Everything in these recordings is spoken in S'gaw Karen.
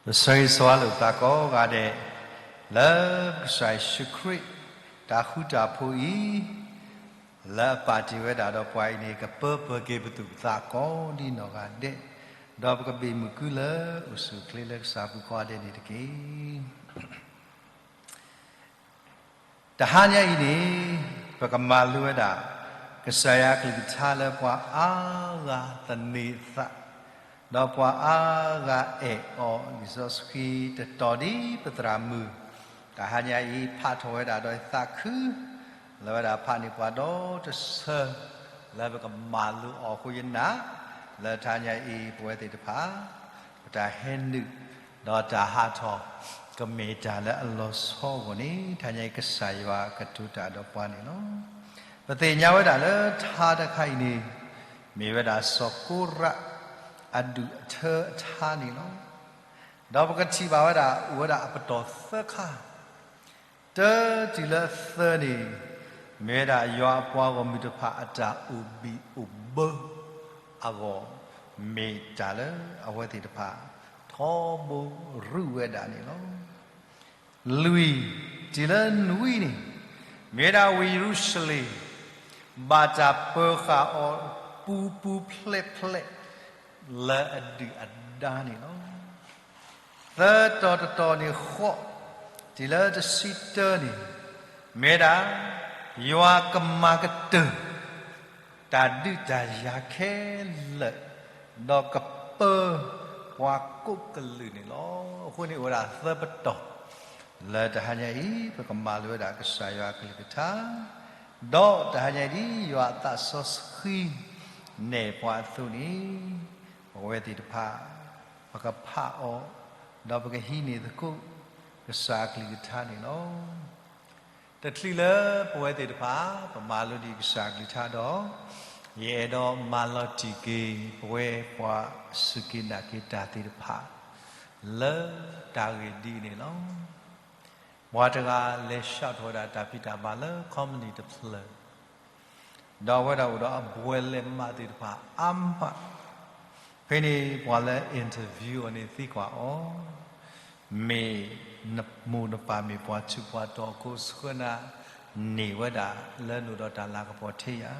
ပဆၢဂ့ၤဆၢဝါလိာ်ပသးကိးဂၤဒဲး လၢကစၢ်ယ့ၣ်ၡူးခရံာ် တၢ်ဃူတၢ်ဖိးအံၤ လၢအပာ်တ့ၢ်ဝဲဒၣ်ဒီးပှၤအံၤန့ၣ် ကပၢပၢၤက့ၤပသူၣ်ပသးကိးဒ်နီၢ်ဂၤဒဲး, ဒီးပကဘ့ၣ်မုၢ်ကုလၢအိၣ်ဆူၣ်အိၣ်ချ့လၢကစၢ်အပူၤကိးဂၤဒဲးန့ၣ်တက့ၢ်. တဟါညါအံၤန့ၣ် ပကမၤလိဝဲဒၣ် ကစၢ်ယွၤအကလုၢ်ကထါလၢပှၤအါဂၤသန့ၤအသး, ဒီးပှၤအါဂၤအဲၣ်အီၤ လံာ်စီဆှံတတီၤဒ်ပသရၣ်မုၣ် တဟါညါအံၤ ဖးထီၣ်ဝဲဒၣ်ဒီးသးခု လၢဝဲဒၣ်ဖးန့ၢ်ပှၤဒီတဆၢ လၢပကမၤလိအီၤအဃိယနာ် လၢတဟါညါအံၤ ပဝဲသ့ၣ်တဖၣ် ပတၢ်ဟဲနုာ် ဒီးတၢ်ဟးထီၣ် ကမ့ၢ်တၢ်လၢအလီၤဆီအဂီၢ်န့ၣ် တဟါညါအံၤကစၢ်ယွၤကတိၤတၢ်ဒီးပှၤန့ၣ်လီၤ. ပသ့ၣ်ညါဝဲဒၣ်လၢထါတခါအံၤန့ၣ် မ့ၢ်ဝဲဒၣ်စီၤကိရးအဒူၣ်အထၢအထါန့ၣ်လီၤ. ဒီးပကထံၣ်ဘၣ်ဝဲဒၣ် အိၣ်ဝဲဒၣ်အပတီၢ်သၢခါ တၢတုၤလၢသၢန့ၣ် မ့ၢ်ဝဲဒၣ်ယွၤအပှၤဂီၢ်မုၢ်တဖၣ်အတၢ်အိၣ်ဘံၣ်အိၣ်ဘၢအဂီၢ် မ့ၢ်တၢ်လၢအဝဲသ့ၣ်တဖၣ် ထီဘိရူးဝဲဒၣ်န့ၣ်လီၤ. လွံၢ်, တုၤလၢနွံန့ၣ် မ့ၢ်ဝဲဒၣ်ဝ့ၢ်ယရူၤၡလ့ၣ် ဘၣ်တၢ်ပၢၤဃာ်အီၤပူပူဖျဲးဖျဲး လၢအဒုၣ်အဒါန့ၣ်လီၤ. သၢတီၤတတီၤန့ၣ်ဃီ, တုၤလၢတဆံတၢန့ၣ် မ့ၢ်ဝဲဒၣ် ယွၤကမၤကတၢၢ် တၢ်ဒုးတၢ်ယၤခဲလၢာ်, ဒီးကပၢပှၤကိးကလုာ်န့ၣ်လီၤ. အဃိန့ၣ်အိၣ်ဝဲဒၣ်သၢပတီၢ် လၢတဟါညါအံၤ ပကမၤလိဝဲဒၣ်ကစၢ်ယွၤအကလုၢ်ကထါ, ဒီးတဟါညါအံၤဒ်ယွၤအသးစီဆှံနဲၣ်ပှၤအသိးန့ၣ် ပဝဲသ့ၣ်တဖၣ် ပကဖးအီၤ, ဒီးပကဟံးန့ၢ်သကိး ကစၢ်အကလုၢ်ကထါန့ၣ်လီၤ. တချုးလၢပဝဲသ့ၣ်တဖၣ် ပမၤလိဒံးကစၢ်အကလုၢ်ကထါဒီး ယအဲၣ်ဒိးမၤလီၤတံၢ်က့ၤ ပဝဲပှၤစူၢ်က့ၤနာ်က့ၤတၢ်သ့ၣ်တဖၣ် လၢတၢ်ဂ့ၢ်ဒ်အံၤန့ၣ်လီၤ. ပှၤတဂၤလဲၤဆှၢထီၣ်ဝဲဒၣ်တၢ်ဖံးတၢ်မၤလၢ company တဖျၢၣ် ဒီးအဝဲဒၣ်အိၣ်ဒီးအဘှဲးလဲးမးသ့ၣ်တဖၣ်အါမး, ဖဲန့ၣ်ပှၤလၢ interview အီၤန့ၣ်သံကွၢ်အီၤ, မ့ၢ်နမိၢ်နပၢ်မ့ၢ်ပှၤထူးပှၤတီၤအဃိ ဆှၢနၤန့ၢ်ဝဲဒၣ်လၢနအိၣ်ဒီးတၢ်လၤကပီၤထဲဧါ.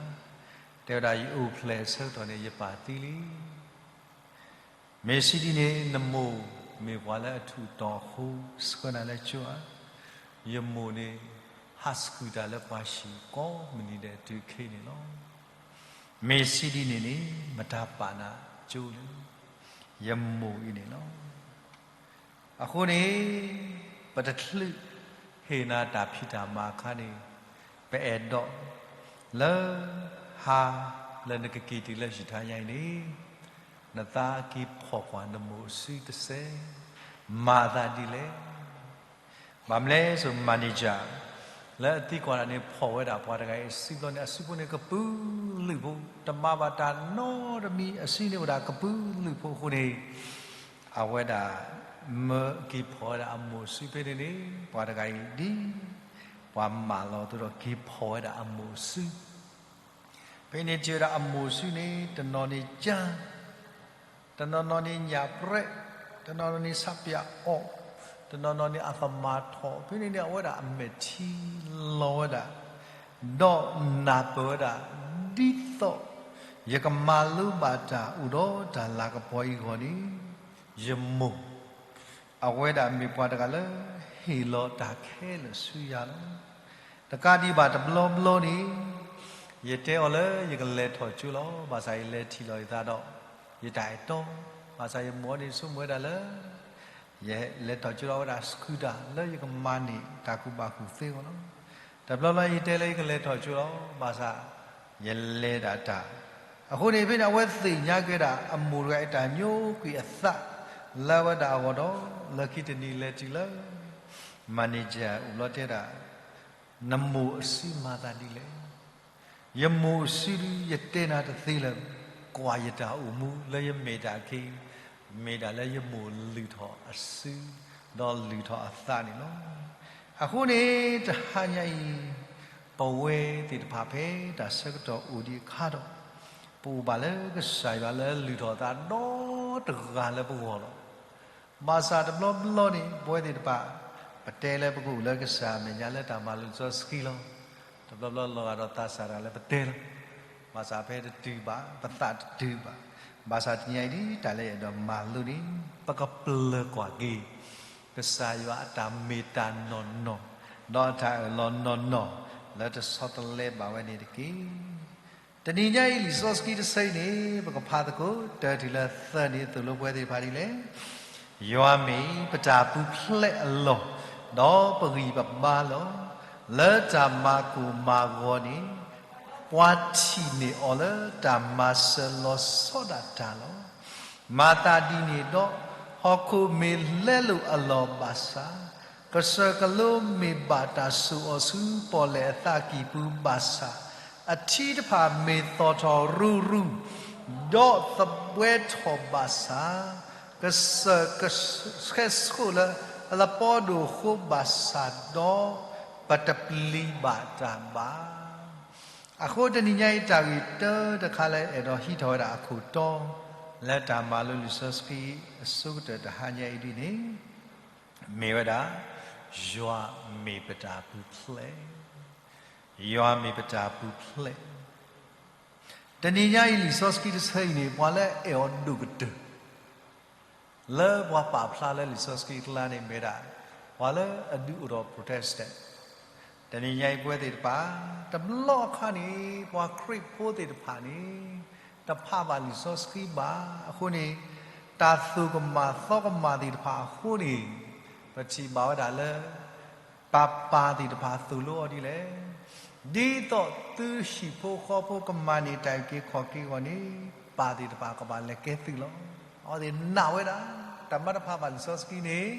တဲဝဲဒၣ် ယအိၣ်ဖျဲၣ်အဆၢကတီၢ်န့ၣ် ယပၢ်သံလံ. မ့ၢ်စံးဒ်န့ၣ် နမိၢ်မ့ၢ်ပှၤလၢအထူးတီၤအဃိ ဆှၢနၤလၢကၠိဧါ. ယမိၢ်န့ၣ် ဟးဆှုၣ်တၢ်လၢပှၤဟံၣ်ကိးမုၢ်နံၤဒဲးတုၤခဲအံၤန့ၣ်လီၤ. မ့ၢ်စံးဒ်န့ၣ်န့ၣ် မတၤပာ်နၤကၠိလဲၣ်. ယမိၢ်အံၤန့ၣ်လီၤ. အဃိန့ၣ် ပတချုးဟ့ၣ်နၤတၢ်ဖံးတၢ်မၤအခါန့ၣ် ပအဲၣ်ဒိး လၢဟါ လၢနကက့ၤတုၤလၢယံာ်ထါညါအံၤန့ၣ် နသးက့ၤဖီၣ်ကွၢ်နမိၢ်အစုတစဲး မၤသးဒ်လဲၣ်. ဘၣ်မနုၤလဲၣ် manager လၢအသံကွၢ်တၢ်န့ၣ် ဖီၣ်ဝဲဒၣ်ပှၤတဂၤအံၤအစုဘျီန့ၣ် အစုဖိန့ၣ်ကပုာ်လုာ်ဖိ, တမၤဘၣ်တၢ်နီတမံၤ အစုန့ၣ်အိၣ်ဒၣ်ကပုာ်လုာ်ဖိအဃိန့ၣ် အဝဲဒၣ် မၢက့ၤဖီၣ်ဝဲဒၣ်အမိၢ်အစုဖဲန့ၣ်န့ၣ် ပှၤတဂၤအံၤဒ် ပှၤမၢလီၤအသိးဒီးက့ၤဖီၣ်ဝဲဒၣ်အမိၢ်အစု ဖဲန့ၣ်ထံၣ်ဝဲဒၣ်အမိၢ်အစုန့ၣ် တနီၤန့ၣ်ကၢ်, တနီၤနီၤန့ၣ်ညၣ်ပြဲး, တနီၤနီၤန့ၣ်ဆးပၠးအီၣ်, တနီၤနီၤန့ၣ်အသမၢ်ထီၣ်, ဖဲန့ၣ်န့ၣ် အဝဲဒၣ်အမဲာ်ထံလီၤဝဲဒၣ်, ဒီးနၢ်ပၢၢ်ဝဲဒၣ် ဒ်သိးယကမၤလိဘၣ်တၢ်အိၣ်ဒီးတၢ်လၤကပီၤအံၤအဂီၢ်န့ၣ် ယမိၢ် အဝဲဒၣ်မ့ၢ်ပှၤတဂၤလၢ ဟ့ၣ်လီၤတၢ်ခဲလၢာ်ဆူယၤလီၤ. တကးဒံးဘၣ်တဘျီဘျီန့ၣ် ယတဲအီၤလၢယကလဲၤထီၣ်ကၠိလီၤ. ဘၣ်ဆၣ်ယလဲၤထံၣ်လီၤယသးဒီး ယတၢ်အဲၣ်တီ, ဘၣ်ဆၣ်ယမိၢ်န့ၣ်ဆိကမိၣ်ဝဲဒၣ်လၢ ယလဲၤထီၣ်ကၠိဒီးအဝဲဒၣ်ဆှုၣ်တၢ်လၢယကမၤန့ၢ်တၢ်ကူၣ်ဘၣ်ကူၣ်သ့အဂီၢ်လီၤ. တဘျီဘျီယတဲလၢယကလဲၤထီၣ်ကၠိလီၤ. ဘၣ်ဆၣ် ယလဲၤဒၣ်တၢ် အဃိန့ၣ် ဖဲန့ၣ် အဝဲသ့ၣ်ညါက့ၤဝဲဒၣ် အမိၢ်တဂၤအံၤတၢ်ညိကွံာ်အသး လၢအဝဲဒၣ်အဂီၢ်ဒီး လၢခံတနံၤလဲၤတုၤလၢ manager အိၣ်ဘျီတဲဒၣ် နမိၢ်အစုမၤသးဒ်လဲၣ်. ယမိၢ်အစုဒု ယတဲနၤတသ့လၢၤ, ကွၢ်ယတၢ်အိၣ်မူလၢယမဲာ်တၢ်ခံ မ့ၢ်ဒၣ်လၢယမိၢ်လုၢ်ထီၣ်အစု ဒီးလုၢ်ထီၣ်အသးန့ၣ်လီၤ. အဃိန့ၣ် တဟါညါအံၤ ပဝဲသ့ၣ်တဖၣ်ဖဲတၢ်ဆၢကတီၢ်အိၣ်ဒံးအခါဒီး ပအိၣ်ဘၣ်လၢကစၢ်ယွၤလၢလုၢ်ထီၣ်အသးဒီတဂၤလၢပဂီၢ်လီၤ. ဘၣ်ဆၣ်တဘျီဘျီန့ၣ် ပဝဲသ့ၣ်တဖၣ် ပတဲလၢပကအိၣ်လၢကစၢ်အမဲာ်ညါလၢတၢ်မၤလိလံာ်စီဆှံလီၤ. တဘျီဘျီလီၤဂာ်ဒီးသးစၢ်တၢ်လၢပတဲလီၤ. ဘၣ်ဆၣ်ဖဲတတုၤဘၣ် ပသးတတုၤဘၣ်. ဘၣ်ဆၣ်တနံၤညါအံၤဒ်တၢ်လၢအဲၣ်ဒိးမၤလိန့ၣ် ပကပျၢၤကွၢ်က့ၤ ကစၢ်ယွၤအတၢ်မ့ၢ်တၢ်နီၢ်နီၢ် ဒီးအတၢ်အၢၣ်လီၤနီၢ်နီၢ် လၢတဆီတလဲဘၣ်ဝဲန့ၣ်တက့ၢ်. တနံၤညါအံၤလံာ်စီဆှံတဆၢအံၤန့ၣ် ပကဖးသကိး တၢတုၤလၢသၢန့ၣ် သိၣ်လိပဝဲသ့ၣ်တဖၣ်ဒ်လဲၣ်. ယွၤမ့ၢ်ပတၢ်ပူၤဖျဲးအလီၢ်, ဒီးပဂံၢ်ပဘါလီၤ. လၢတၢ်မၤကိၢ်မၤဂီၤန့ၣ် ပှၤထံၣ်န့ၢ်အီၤလၢတၢ်မၤစၢၤလီၤဆီဒၣ်တၢ်လီၤ. မၤသးဒ်န့ၣ်ဒီး ဟီၣ်ခိၣ်မ့ၢ်လဲလိာ်အလီၢ်ဘၣ်ဆၣ်, ကစၢၢ်ကလိမ့ၢ်ဘၣ်တၢ်စိာ်အီၤဆူပီၣ်လဲၣ်အသးကံၢ်ပူၤဘၣ်ဆၣ်, အထံတဖၣ်မ့ၢ်သီၣ်ထီၣ်ရူၤရူၤ, ဒီးသဘှဲထီၣ်ဘၣ်ဆၣ်, ကစၢၢ်ကဆှဲဆိးလၢအလပီဒိၣ်ဃိဘၣ်ဆၣ်ဒီး, ပတပျံၤဘၣ်တၢ်ဘၣ်. အဃိတနံၤညါအံၤတၢ်ဂ့ၢ်တၢတခါလၢအဲၣ်ဒိးဟံးထီၣ်ဝဲဒၣ်အခိၣ်တီ လၢတၢ်မၤလိလံာ်စီဆှံအဆိကတၢၢ်တဟါညါအံၤဒ်န့ၣ် မ့ၢ်ဝဲဒၣ် ယွၤမ့ၢ်ပတၢ်ပူၤဖျဲး, ယွၤမ့ၢ်ပတၢ်ပူၤဖျဲး. တနံၤညါအံၤလံာ်စီဆှံတဆၢအံၤန့ၣ် ပှၤလၢအဲၣ်အီၤဒိၣ်ကတၢၢ် လၢပှၤပာ်ဖျါလၢလံာ်စီဆှံအကျါန့ၣ်မ့ၢ်ဒၣ် ပှၤလၢအဒုးအိၣ်ထီၣ် Protestant. တနံၤညါအံၤပဝဲသ့ၣ်တဖၣ် တဘျီအခါန့ၣ် ပှၤခရံာ်ဖိသ့ၣ်တဖၣ်န့ၣ် တဖးဘၣ်လံာ်စီဆှံဘၣ်. အဃိန့ၣ် တၢ်သိၣ်ကမၣ်သီကမၣ်သ့ၣ်တဖၣ်အဃိန့ၣ် ပထံၣ်ဘၣ်ဝဲဒၣ်လၢ ပၢ်ပၢ်သ့ၣ်တဖၣ်သိၣ်လိအီၤဒ်လဲၣ်. ဒ်သိးသုဟံၣ်ဖိဃီဖိကမၤန့ၢ်တၢ်အုၣ်က့ၤခီၣ်က့ၤအဂီၢ်န့ၣ် ပၢ်သ့ၣ်တဖၣ်ကဘၣ်လဲၤကဲသုးလီၤ. အဝဲသ့ၣ်နာ်ဝဲဒၣ် တၢ်မၤတဖးဘၣ်လံာ်စီဆှံန့ၣ်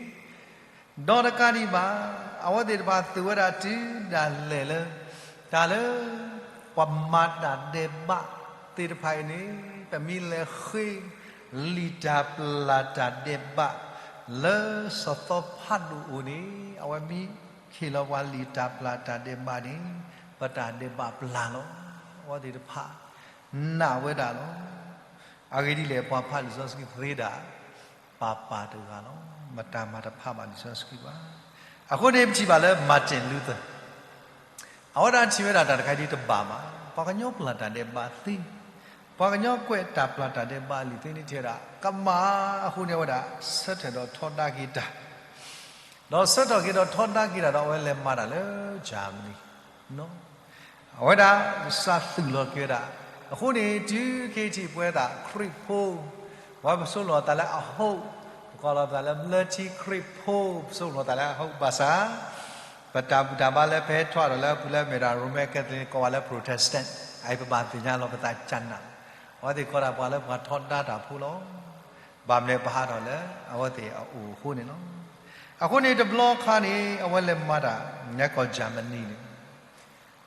ဒီးတကးဒံးဘၣ် အဝဲသ့ၣ်တဖၣ်သိၣ်ဝဲဒၣ်တုၤဒၣ်လဲာ်လၢ တၢ်လၢ ပှၤမၤတၢ်ဒဲးဘးသ့ၣ်တဖၣ်အံၤန့ၣ် ပမ့ၢ်လဲၤဃ့ လံာ်တၢ်ပျၢ်တၢ်ဒဲးဘး လၢစီၤသီဖးဒိၣ်အအိၣ်န့ၣ် အဝဲမ့ၢ်ဟ့ၣ်လီၤပှၤလံာ်တၢ်ပျၢ်တၢ်ဒဲးဘးန့ၣ် ပတၢ်ဒဲးဘးပျၢ်လီၤ. အဝဲသ့ၣ်တဖၣ် နာ်ဝဲဒၣ်လီၤ. အဂ့ၢ်ဒ်လဲၣ် ပှၤဖးလံာ်စီဆှံသ့ဒၣ် ပၢ်ပၢ်တဂၤလီၤ. မတၤမၤတဖးဘၣ်လံာ်စီဆှံဘၣ်. အဃိန့ၣ် ပထံၣ်ဘၣ်လၢ Martin Luther အဝဲဒၣ်ထံၣ်ဝဲဒၣ်တၢ်တခါဒ်တဘၣ်မး, ပှၤကညီပျၢ်တၢ်ဒဲးဘးသ့, ပှၤကညီကွဲးတၢ်ပျၢ်တၢ်ဒဲးဘးအလံာ်သ့န့ၣ်ထံၣ်ဝဲဒၣ် ကမၣ်အဃိန့ၣ် အဝဲဒၣ်ဆၢထၢၣ်ဒီးထီဒါက့ၤတၢ် ဒီးဆၢထၢၣ်က့ၤဒီးထီဒါက့ၤတၢ်ဒီး အဝဲလဲၤမၤတၢ်လၢ Germany အဝဲဒၣ် စးသုးလီၤက့ၤဝဲဒၣ်. အဃိန့ၣ် တုၤခဲအံၤထံၣ်ပဝဲဒၣ်ခရံာ်ဖိ, ပဝဲပဆိကမိၣ်အသးလၢအဟိ, ပကိးလီၤပသးလၢဘျၢထံခရံာ်ဖိ, ပဆိကမိၣ်အသးလၢအဟိဘၣ်ဆၣ်, ပတၢ်ဘူၣ်တၢ်ဘါလၢဖဲထီၣ်ဒီးလၢအပူၤလၢအမ့ၢ်ဒၣ် Roman Catholic ကိးဝဲလၢ Protestant အအံၤ ပဘၣ်သ့ၣ်ညါလီၤပသးကနၣ်, အဝဲသ့ၣ်ကိးဒၣ်ပှၤလၢပှၤထီဒါတၢ်ဖိလီၤ. ဘၣ်မနုၤပဟးထီၣ်လၢအဝဲသ့ၣ်အအိၣ်အဃိန့ၣ်လီၤ. အဃိန့ၣ်တဘျီခါန့ၣ် အဝဲလဲၤမၤတၢ် နဲကီၢ် Germany န့ၣ်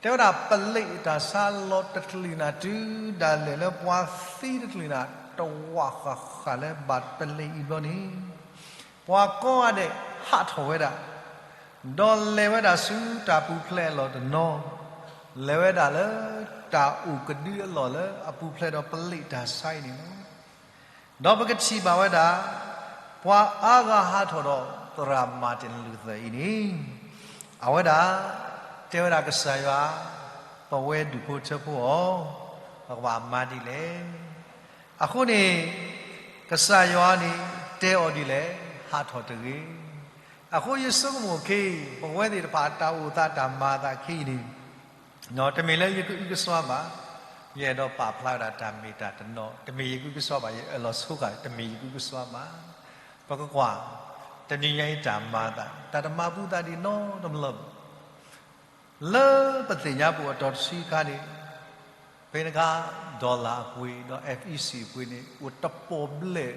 တဲဝဲဒၣ်ပလံးတၢ်ဆါလီၤတကလုာ်နၤ တုၤဒၣ်လဲာ်လၢပှၤသံတကလုာ်နၤ တဝာ်ဃၣ်ဃၣ်လၢဘၣ်ပလံးအံၤဘျီန့ၣ်, ပှၤကိးဂၤဒဲးဟးထီၣ်ဝဲဒၣ်, ဒီးလဲၤဝဲဒၣ်ဆူတၢ်ပူၤဖျဲးအလီၢ်တနီၤ, လဲၤဝဲဒၣ်လၢတၢ်အိၣ်ကဒုအလီၢ်လၢအပူၤဖျဲးဒီးပလံးတၢ်ဆါအံၤန့ၣ်လီၤ. ဒီးပကထံၣ်ဘၣ်ဝဲဒၣ် ပှၤအါဂၤဟးထီၣ်ဒီးသရၣ် Martin Luther အံၤန့ၣ်, အဝဲဒၣ် တဲဝဲဒၣ်ကစၢ်ယွၤ, ပဝဲဒူၣ်ဖိထၢဖိအီၤ, ပကဘၣ်မၤဒ်လဲၣ်. အဃိန့ၣ် ကစၢ်ယွၤန့ၣ် တဲအီၤဒ်လဲၣ်, ဟးထီၣ်တဂ့ၤ. အဃိယဆိကမိၣ်ခဲအံၤ ပဝဲသ့ၣ်တဖၣ်တၢ်အိၣ်သးတၢ်မၤအသးခဲအံၤန့ၣ် တမ့ၢ်လၢယကအုကစွါဘၣ်, ယအဲၣ်ဒိးပာ်ဖျါဝဲဒၣ်တၢ်မ့ၢ်တၢ်တနီၤ, တမ့ၢ်ယကအုကစွါဘၣ်, ယအၢၣ်လီၤဆိဃာ် တမ့ၢ်ယကအုကစွါဘၣ်. ပကကွၢ် တနံၤညါအံၤတၢ်မၤအသး တၢ်တမၤဘူးသးဒံးနီတဘျီဘၣ်. လၢပသ့ၣ်ညါပူၤအတီၤတဆံခါန့ၣ် ဖဲန့ၣ်အခါ dollar အပှ့ၤ ဒီး FEC အပှ့ၤန့ၣ် အိၣ်တပီၢ်ဘျဲၣ်,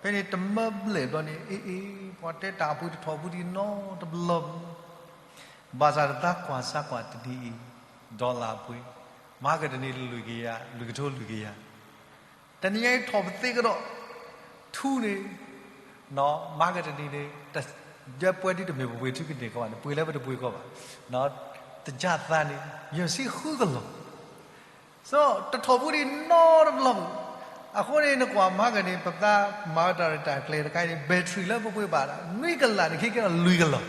ဖဲန့ၣ်တမၢဘျဲၣ်ဘျီန့ၣ် အ့ၣ်အ့ၣ် ပှၤတဲတၢ်အပှ့ၤတထီၣ်ဘူးဒံးနီတဘျီဘၣ်. ဘၣ်ဆၣ်တသးကွၢ်စၢ်ကွၢ်တနံၤအံၤ dollar အပှ့ၤ မၤကတနံၤတလွံၢ်ကယၤ လွံၢ်ကထိလွံၢ်ကယၤ တနံၤညါအံၤထီၣ်ပသ့ကဒီး ထူန့ၣ် မၤကတနံၤန့ၣ် ယပှဲၤဒ်တမ့ၢ်ပပှ့ၤထူကန့ၢ်ကီးဘၣ်န့ၣ် ပှ့ၤလၢပတပှ့ၤကီးဘၣ်, တယၢ်သးန့ၣ် ယဲၢ်ဆံဃုကလီၢ်, တထီၣ်ဘူးဒံးနီတဘျီဘၣ်. အဃိန့ၣ် နကွၢ်မၤက့ၤန့ၣ် ပသးမၤဝဲတၢ်ရဲၣ်တၢ်ကျဲၤတခါအံၤန့ၣ် battery လၢပပှ့ၤဘၣ်ဒၣ် နွံကလးန့ၣ် ခဲကဲဒီးလွံၢ်ကလး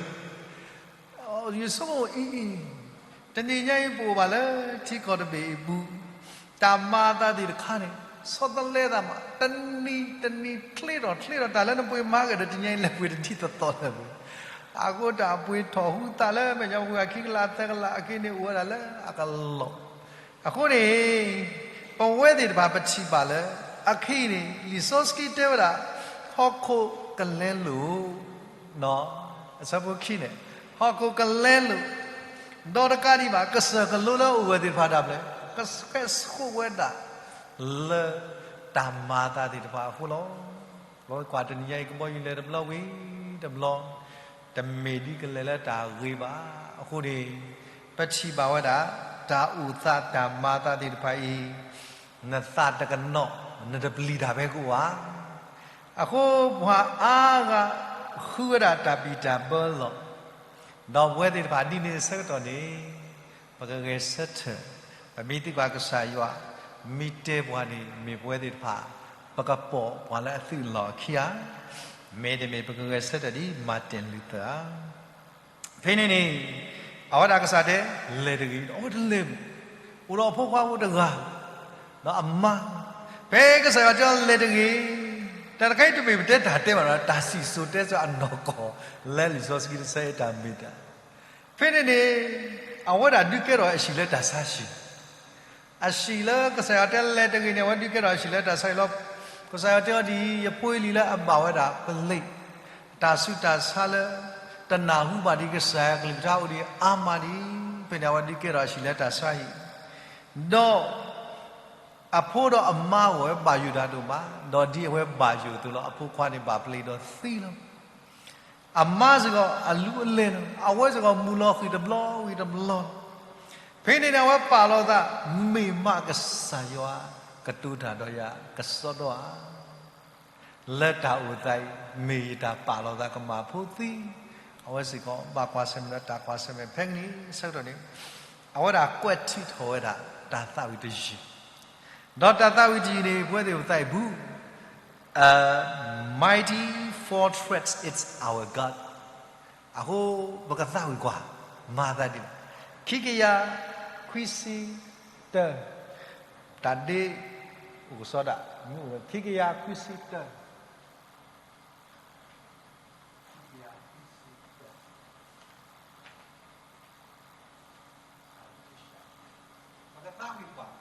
ယဆိကမိၣ်အံၤအံၤ, တနံၤညါအံၤပအိၣ်ဘၣ်လၢထံကီၢ်တဘ့ၣ်အံၤပူၤ, တၢ်မၤအသးသ့ၣ်တခါန့ၣ် ဆီတလဲသးမး, တနံၤတနံၤချ့ထီၣ်ချ့ထီၣ် တၢ်လၢနပှ့ၤမၤက့ၤဒီး တနံၤညါအံၤလဲၤပှ့ၤတထံၣ်သီသီလၢပှ့ၤ, အဃိတၢ်ပှ့ၤထီၣ်ဟူသးလၢမဲာ်ညါပှ့ၤခံကလးသၢကလးအခံန့ၣ် အိၣ်ဝဲဒၣ်လၢအကလီၢ်. အဃိန့ၣ် ပဝဲသ့ၣ်တဖၣ်ပထံၣ်ဘၣ်လၢ အခံန့ၣ် လံာ်စီဆှံတဲဝဲဒၣ် ဟီၣ်ခိၣ်ကလဲလိာ် အဆၢဖိခံန့ၣ်, ဟီၣ်ခိၣ်ကလဲလိာ်, ဒီးတကးဒံးဘၣ် ကစၢၢ်ကလိလၢအအိၣ်ဝဲသ့ၣ်တဖၣ်ဒၣ်လဲာ် ကဆှဲဆှိးဝဲဒၣ် လၢတၢ်မၤအသးသ့ၣ်တဖၣ်အဃိလီၤ. ပဝဲကွၢ်တနံၤညါအံၤ ကဘီယူၤလဲၤတဘျီဝံၤတဘျီ, တမ့ၢ်ဒ်ကလဲၤလၢတၢ်ဂ့ၤဘၣ်. အဃိန့ၣ် ပထံၣ်ဘၣ်ဝဲဒၣ် တၢ်အိၣ်သးတၢ်မၤအသးသ့ၣ်တဖၣ်အံၤ နသးတကနီၤ နတပျံၤတၢ်ဖဲကအိၣ်ဧါ. အဃိပှၤအါဂၤ ဃုဝဲဒၣ်တၢ်ဘံၣ်တၢ်ဘၢလီၤ. ဒီးပဝဲသ့ၣ်တဖၣ်ဒ်န့ၣ်အဆၢကတီၢ်န့ၣ် ပကဂဲၤဆၢထၢၣ်, ပမ့ၢ်သံကွၢ်ကစၢ်ယွၤ မ့ၢ်တဲပှၤန့ၣ် မ့ၢ်ပဝဲသ့ၣ်တဖၣ် ပကပိာ်ပှၤလၢအသုးလီၢ်ခံဧါ, မ့တမ့ၢ် ပကဂဲၤဆၢထၢၣ်ဒ် Martin Luther ဧါ. ဖဲန့ၣ်န့ၣ် အဝဲဒၣ်ကစၢ်တဲ လဲၤတဂ့ၤ, အဝဲတလဲၤဘူး, အိၣ်ဒီးအဖိခွါဖိတဂၤ ဒီးအမါ, ဖဲကစၢ်ယွၤတဲအီၤလဲၤတဂ့ၤ, တၢ်တခါအံၤတမ့ၢ်ပတဲတၢ်တဲဘၣ်ဒီး တၢ်စံၣ်စိၤတဲစိၤအနီၢ်ကီၢ် လၢလံာ်စီဆှံတဆၢအံၤတၢ်မ့ၢ်တၢ် ဖဲန့ၣ်န့ၣ် အဝဲဒၣ်ဒုးကဲထီၣ်အဟံၣ်လၢတၢ်ဆါဟံၣ် အဟံၣ်လၢကစၢ်ယွၤတဲလဲၤတဂ့ၤန့ၣ် အဝဲဒုးကဲထီၣ်အဟံၣ်လၢတၢ်ဆါဟံၣ်လီၤ. ကစၢ်ယွၤတဲအီၤဒ်အံၤ, ယဖိအလံၤလၢအဘၣ်ဝဲဒၣ်ပလံး, တၢ်ဆူးတၢ်ဆါလၢ တနၢ်ဟူဘၣ်ဒံးကစၢ်ယွၤကလုၢ်ကထါအိၣ်ဒံးအါမးဒံး, ဖဲန့ၣ် အဝဲဒုးကဲထီၣ်အဟံၣ်လၢတၢ်ဆါဟံၣ်, ဒီး အဖိဒီးအမါဂီၢ်ဝဲဘၣ်ယိၣ်တၢ်ဒိၣ်မး, ဒီးဒ်အဝဲဘၣ်ယိၣ်အသိးလီၤ. အဖိခွါန့ၣ်ဘၣ်ပလံးဒီးသံလီၤ. အမါစ့ၢ်ကီးအလူၤအလဲၢ်လီၤ. အဝဲစ့ၢ်ကီးမုာ်လီၤဃံာ်တဘျီဝံၤတဘျီလီၤ. ဖဲန့ၣ်န့ၣ် အဝဲပာ်လီၤသး, မ့ၢ်မးကစၢ်ယွၤကတိၤတၢ်ဒီးယၤကစီဒီဧါ. လၢတၢ်အိၣ်သးအံၤ မ့ၢ်ယတၢ်ပာ်လီၤသးကမၣ်ဖိသံ, အဝဲစ့ၢ်ကီးဘၣ်ကွၢ်ဆၢၣ်မဲာ်ဒီးတၢ်ကွၢ်ဆၢၣ်မဲာ်ဖဲန့ၣ်ဆၢကတီၢ်န့ၣ်, အဝဲဒၣ်ကွဲးထံထီၣ်ဝဲဒၣ်တၢ်သးဝံၣ်တယုၢ်, ဒီးတၢ်သးဝံၣ်တယုၢ်န့ၣ် ပဝဲသ့ၣ်ပသးအံၤပူၤ A mighty fortress is our God. အဃိပကသးဝံၣ်ကွၢ်, မၤသးဒ်လဲၣ်. ခံကယၤခွံဆံတၢ, တၢ်ဒ့အိၣ်ကစီဒၣ်, ခံကယၤခွံဆံတၢ ပကသးဝံၣ်ကွၢ်,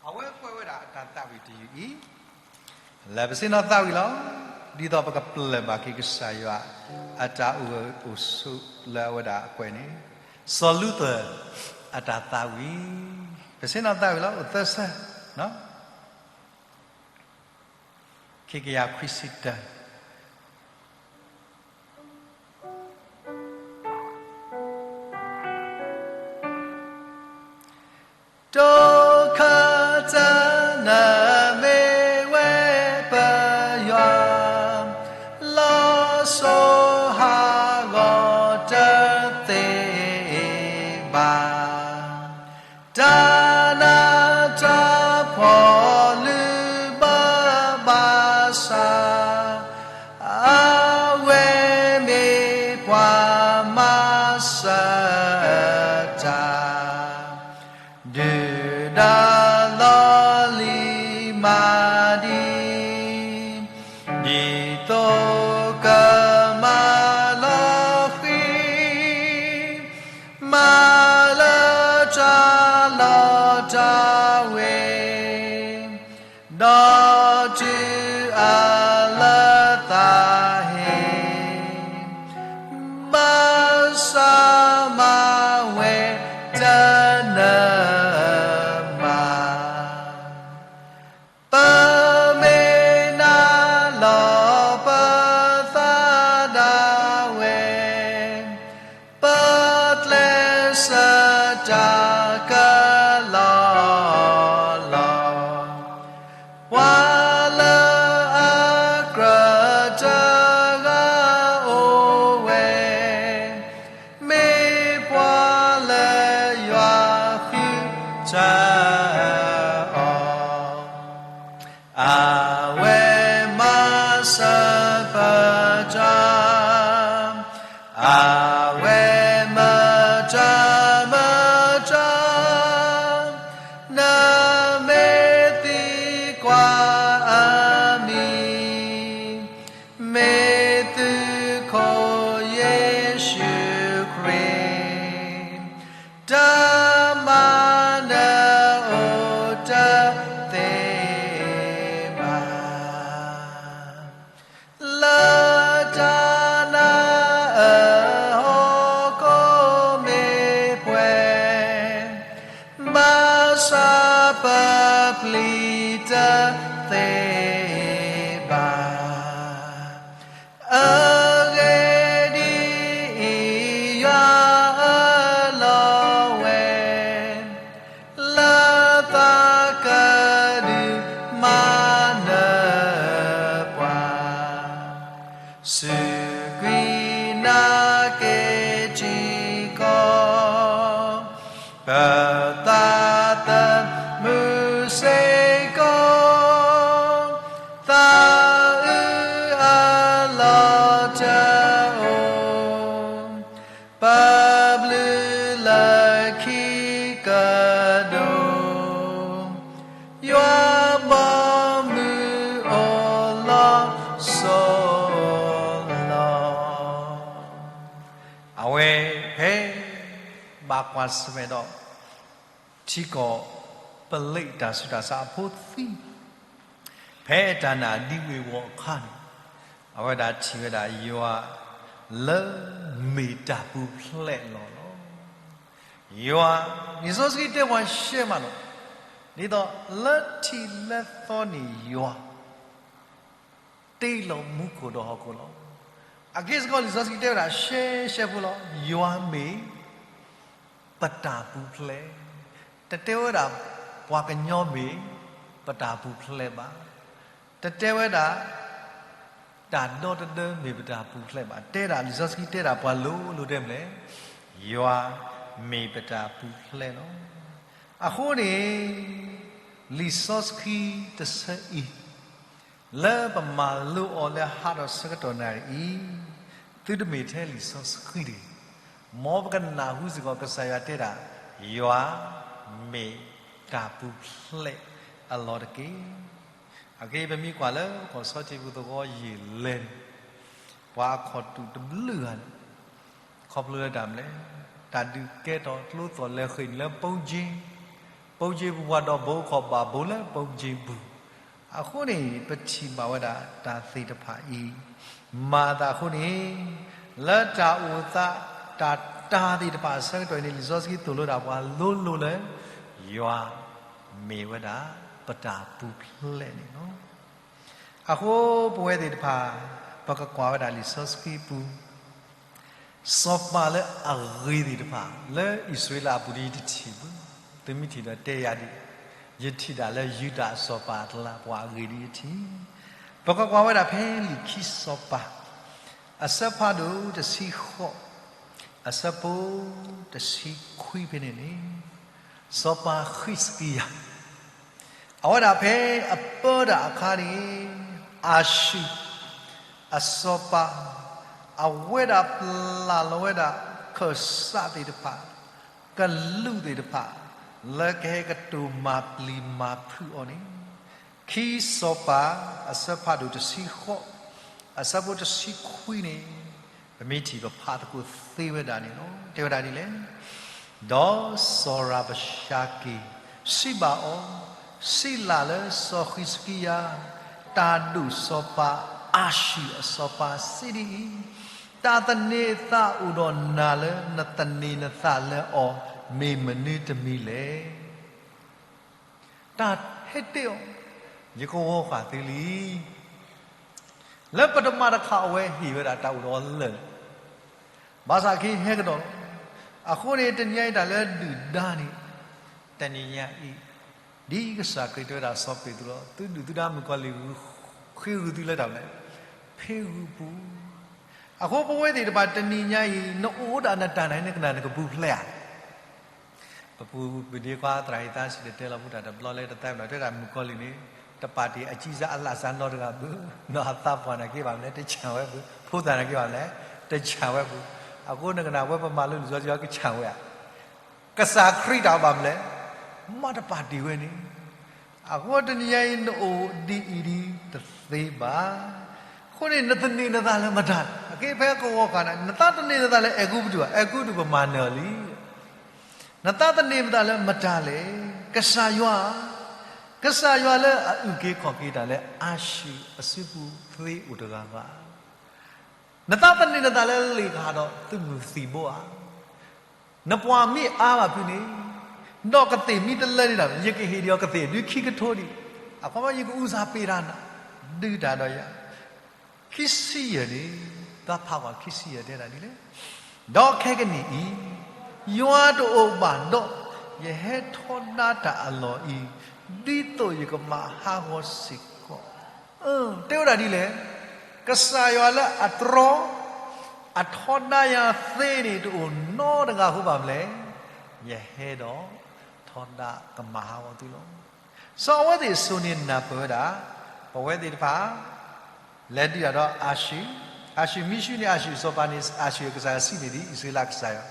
အဝဲကွဲးဝဲဒၣ်အတၢ်သးဝံၣ်တယုၢ်အံၤ, လၢပဆ့ၣ်နီၤသးဝံၣ်လီၤ. ဒ်သိးပကပျၢ်ဘၣ်က့ၤကစၢ်ယွၤ အတၢ်အိၣ်ဂၢၢ်အိၣ်ဆိးလၢအဝဲဒၣ်အကွဲးန့ၣ်, စီၤလူသၢၣ် အတၢ်သးဝံၣ်, ပဆ့ၣ်နီၤသးဝံၣ်လီၤ အိၣ်သၢဆၢ ခံကယၤခွံဆံတၢ တိၢ်ခၢၣ်တၢ်နၢ်မ့ၢ်ဝဲပယွၤ, လီၤစိၤဟးဂီၤတသ့ဘၣ်. တၢ်နးတၢ်ဖှီၣ်လုၢ်ဘၢဘၣ်ဆၣ်, အဝဲမ့ၢ်ပှၤမၤစၢၤတၢ်, ဒုၣ်ဒါလီၤလံၤမၤဒံး, ဒ်သိးကမၤလီၤဃံၤ မၤလၢတၢ်လီၢ်တၢ်ဝ့ၤ, ဒီးတုၤအလၢသးဟ့, ဘၣ်ဆၣ်မၤဝဲတနၢၤမး, ပမ့ၢ်နၤလီၤပ အဝဲမတၤမတၤ နမ့ၢ်သံကွၢ်အမံၤ, မ့ၢ်သုးခိၣ်ယ့ၣ်ၡူးခရံာ်, တၢ်မၤနၢၤအိၣ်တသ့ဘၣ်. လၢတၢ်နာ်အဟီၣ်ခိၣ်မ့ၢ်ပှဲၤ, ဘၣ်ဆၣ်ပပျံၤတသ့ဘၣ်. အဂ့ၢ်ဒ်အံၤ, ယွၤအလီၢ်ဝဲ လၢသးကဒုးမၤနၢၤပှၤ, စူးကွံာ်နာ်က့ၤထံကီၢ်, ပသးသမူစ့ၢ်ကီး, သးအုးအလီၢ်တအိၣ်, ပဘျုးလၢခံကဒိၣ်, ယွၤဘီမုၢ်အိၣ်လီၤစိၤလီၤ. အဝဲဖဲ ဘၣ်ကွၢ်ဆၢၣ်မဲာ်ဒီး ထံကီၢ်ပလံးတၢ်ဆူးတၢ်ဆါအဖိသံ, ဖဲတၢ်နာ်ဒံဝ့ၤဝီၤအခါန့ၣ်, အဝဲဒၣ်ထံၣ်ဝဲဒၣ်ယွၤ လၢမ့ၢ်တၢ်ပူၤဖျဲးလီၤလီၤ. ယွၤ, လံာ်စီဆှံတဲပှၤရှဲမးလီၤ. ဒ်သိးလၢထံးလၢသီန့ၣ်ယွၤ တ့လီၤမူခိၣ်ဒီးဟီၣ်ခိၣ်လီၤ. အဂ့ၢ်စ့ၢ်ကီးလံာ်စီဆှံတဲဝဲဒၣ်ရှဲရှဲဖိလီၤ. ယွၤမ့ၢ်ပတၢ်ပူၤဖျဲး, တတဲဝဲဒၣ် ပှၤကညီမ့ၢ်ပတၢ်ပူၤဖျဲးဘၣ်, တတဲဝဲဒၣ် တၢ်ဒီတဒၢမ့ၢ်ပတၢ်ပူၤဖျဲးဘၣ်. တဲဒၣ်လံာ်စီဆှံတဲဒၣ်ပှၤလိၤလိၤဒဲးမလဲၣ်, ယွၤမ့ၢ်ပတၢ်ပူၤဖျဲးလီၤ. အဃိန့ၣ် လံာ်စီဆှံတဆၢအံၤ လၢပမၤလိအီၤလၢဟးထီၣ်ဆၢကတီၢ်နၣ်ရံၣ်အံၤ, သုတမ့ၢ်ထဲလံာ်စီဆှံတဂ့ၤ, မ်ပကနၢ်ဟူစ့ၢ်ကီးကစၢ်ယွၤတဲဒၣ်, ယွၤမ့ၢ်တၢ်ပူၤဖျဲးအလီၢ်တက့ၢ်. အဂ့ၢ်ပမ့ၢ်ကွၢ်လၢကီၢ်စီထံပူၤသဝီယံာ်လဲၣ်န့ၣ်, ပှၤအခီၣ်တူာ်တဘျုးဂၤန့ၣ် ခီဖျိလၢတၢ်မနုၤလဲၣ်, တၢ်ဒုးကဲထီၣ်ကျိသီၣ်လဲၤဃ့ၢ်န့ၣ်လၢပိကၠ့, ပိကၠ့ပူၤပှၤဒီးဘိခီၣ်ဘၣ်ဘိလၢပိကၠ့ပူၤ, အဃိန့ၣ် ပထံၣ်ဘၣ်ဝဲဒၣ်တၢ်သ့ၣ်တဖၣ်အံၤ, မၤသးအဃိန့ၣ် လၢတၢ်အိၣ်သး တၢ်တၤသ့ၣ်တဖၣ်အဆၢကတီၢ်အံၤန့ၣ် လံာ်စီဆှံသိၣ်လိဒၣ်ပှၤလိၤလိၤလၢ ယွၤမ့ၢ်ဝဲဒၣ်ပတၢ်ပူၤဖျဲးန့ၣ်လီၤ. အဃိပဝဲသ့ၣ်တဖၣ် ပကကွၢ်ဝဲဒၣ်လံာ်စီဆှံပူၤ စီၤပၤလၢအဂ့ၤသ့ၣ်တဖၣ် လၢအံၣ်စရ့လးအပူၤဒ်ယတထံၣ်ဘၣ်, သုမ့ၢ်ထံၣ်ဒီးတဲယၤဒ်, ယထံၣ်ဒၣ်လၢယူဒၤအစီၤပၤအကျါ ပှၤအဂ့ၤဒ်ယထံၣ်, ပကကွၢ်ဝဲဒၣ်ဖဲလံာ်ခံစီၤပၤ အဆၢဖးဒိၣ်တဆံဃိး, အဆၢဖိတဆံခွံဖဲန့ၣ်န့ၣ်, စီၤပၤဃံးစကံယၤ အဝဲဒၣ်ဖဲအပၢတၢ်အခါန့ၣ်, အၤၡူၢ်အစီၤပၤ အဝဲဒၣ်ပျၢ်လီၤဝဲဒၣ် ခၢၣ်စးသ့ၣ်တဖၣ်, ကလူးသ့ၣ်တဖၣ် လၢကဟဲကတိၤမၤပျံၤမၤဖုးအီၤန့ၣ်, ခံစီၤပၤ အဆၢဖးဒိၣ်တဆံဃိး, အဆၢဖိတဆံခွံန့ၣ်, ပမ့ၢ်ထံၣ်ပဖးသကိးသ့ဝဲဒၣ်န့ၣ်လီၤ. တဲဝဲဒၣ်ဒ်လဲၣ်, ဒီးစီၤရၤဘၡါကံ စံးဘၣ်အီၤ, စံးလၢ်လၢစီၤဃံးစကံယၤ, တၢ်ဒိၣ်စီၤပၤအၤၡူၢ်အစီၤပၤစံးဒ်အံၤ, တၢ်သန့ၤသးအိၣ်ဒီးနၤလၢနသန့ၤနသးလၢအီၤ မ့ၢ်မနုၤတမံၤလဲၣ်. တၢ်ဟဲတ့ၢ်အီၤ, ယကဝီၤဃာ်သုလံ. လၢပတမၤတခါအဝဲဟ့ၣ်ဝဲဒၣ်တၢ်အိၣ်ဒီးအီၤလၢာ်လၢာ်, ဘၣ်ဆၣ်က့ၤဟဲကဒီးလီၤ. အဃိန့ၣ် တနံၤညါအံၤတၢ်လၢဒုၣ်ဒါန့ၣ်, တနံၤညါအံၤ, ဒ်ကစၢ်ခရံာ်တဲဝဲဒၣ်စီၤပ့းတရူး, သုဒုၣ်သုဒါမုၣ်ကီၤလံၢ် ဃ့ဂုာ်သုလၢတၢ်မနုၤလဲၣ်, ဖံဂုၤပူၤ အဃိပဝဲသ့ၣ်တဖၣ်တနံၤညါအံၤ နအိၣ်ဒၣ်နတၢ်နာ်န့ၣ် နကနၣ်နကပူၤဖျဲးဧါ. ပပူၤပဒ့ခွါသရၣ်ဟ့ၣ်သးစံၣ်တဲၤတဲလီၤပူၤတၢ်တဘျီလၢတသးပ့ၤနီၣ်တဲဒၣ်မုၣ်ကီၤလံၢ်န့ၣ်, တပာ်တ့ၢ်အကံစါအလၣ်စါနီတဂၤဘၣ်, နီၢ်အသးပှၢ်နာ်က့ဘၣ်မလဲၣ် တဆၣ်ဝဲဘၣ်, ဖိသၣ်နာ်က့ဘၣ်မလဲၣ် တဆၣ်ဝဲဘၣ်. အဃိနကနၣ်ဝဲပမၤလိလံာ်စီဆှံကဆၣ်ဝဲဧါ. ကစၢ်ခရံာ်တၢ်ဘၣ်မလဲၣ်, မ့ၢ်တပာ်တ့ၢ်ဝဲန့ၣ်, အဃိတနံၤညါအံၤနအိၣ်ဒ်အံၤဒ်တသ့ဘၣ်. အဃိန့ၣ် နသန့ၤနသးလၢမတၤလဲၣ်. အက့ဖဲကဝီၤဃာ်န့ၣ် နသးသန့ၤနသးလၢအဲၤကူပတူးဧါ, အဲၤကူပတူးပမၤနၢၤလံ နသးသန့ၤနသးလၢမတၤလဲၣ်. ကစၢ်ယွၤ, ကစၢ်ယွၤလၢအအုၣ်က့ၤခီၣ်က့ၤတၢ်လၢအၤၡူၢ်အစုပူၤသ့အိၣ်တဂၤဘၣ်. နသးသန့ၤနသးလၢလံာ်ကဟးဒီးသုးမုၢ်သံၣ်ဘိဧါ. နပှၤမ့ၢ်အါဘၣ်ဖုးန့ၣ်, ဒီးကသ့ၣ်မ့ၢ်တလၢန့ၣ်ဒီး ယကဟ့ၣ်ဒံးအီၤကသ့ၣ်ဒုးခံကထိဒံး, အခီပညီယကအုၣ်သးပ့ၤတၢ်နၤ, ဒုးတၢ်ဒီးယၤ ခံဆံယဲၢ်န့ၣ် သးဖးကွၢ်ခံဆံယဲၢ်တဲဒၣ်ဒ်လဲၣ်. ဒီးခဲကနံၣ်အံၤ, ယွၤတအိၣ်ဘၣ်ဒီး, ယဟဲထီဒါတၢ်အလီၢ်အံၤ, ဒ်သိးယကမၤဟးဂီၤစ့ၢ်ကီး. တဲဝဲဒၣ်ဒ်လဲၣ်, ကစၢ်ယွၤလၢအတြီ, အထီဒါယၤသ့န့ၣ် တအိၣ်နီတဂၤဃိဘၣ်မလဲၣ်, ယဟဲဒီးထီဒါကမၤဟးဂီၤသုလီၤ. စီၤအဝဲသ့ၣ်အစိၤန့ၣ်နၢ်ပၢၢ်ဝဲဒၣ်, ပဝဲသ့ၣ်တဖၣ် လဲၤဒုးတၢ်ဒီးအၤၡူၢ်, အၤၡူၢ်မ့ၢ်ဆူၣ်န့ၣ် အၤၡူၢ်စီၤပၤန့ၣ် အၤၡူၢ်အကစၢ်ယွၤစံးန့ၣ်ဒ်အံၣ်စရ့လးကစၢ်ယွၤ,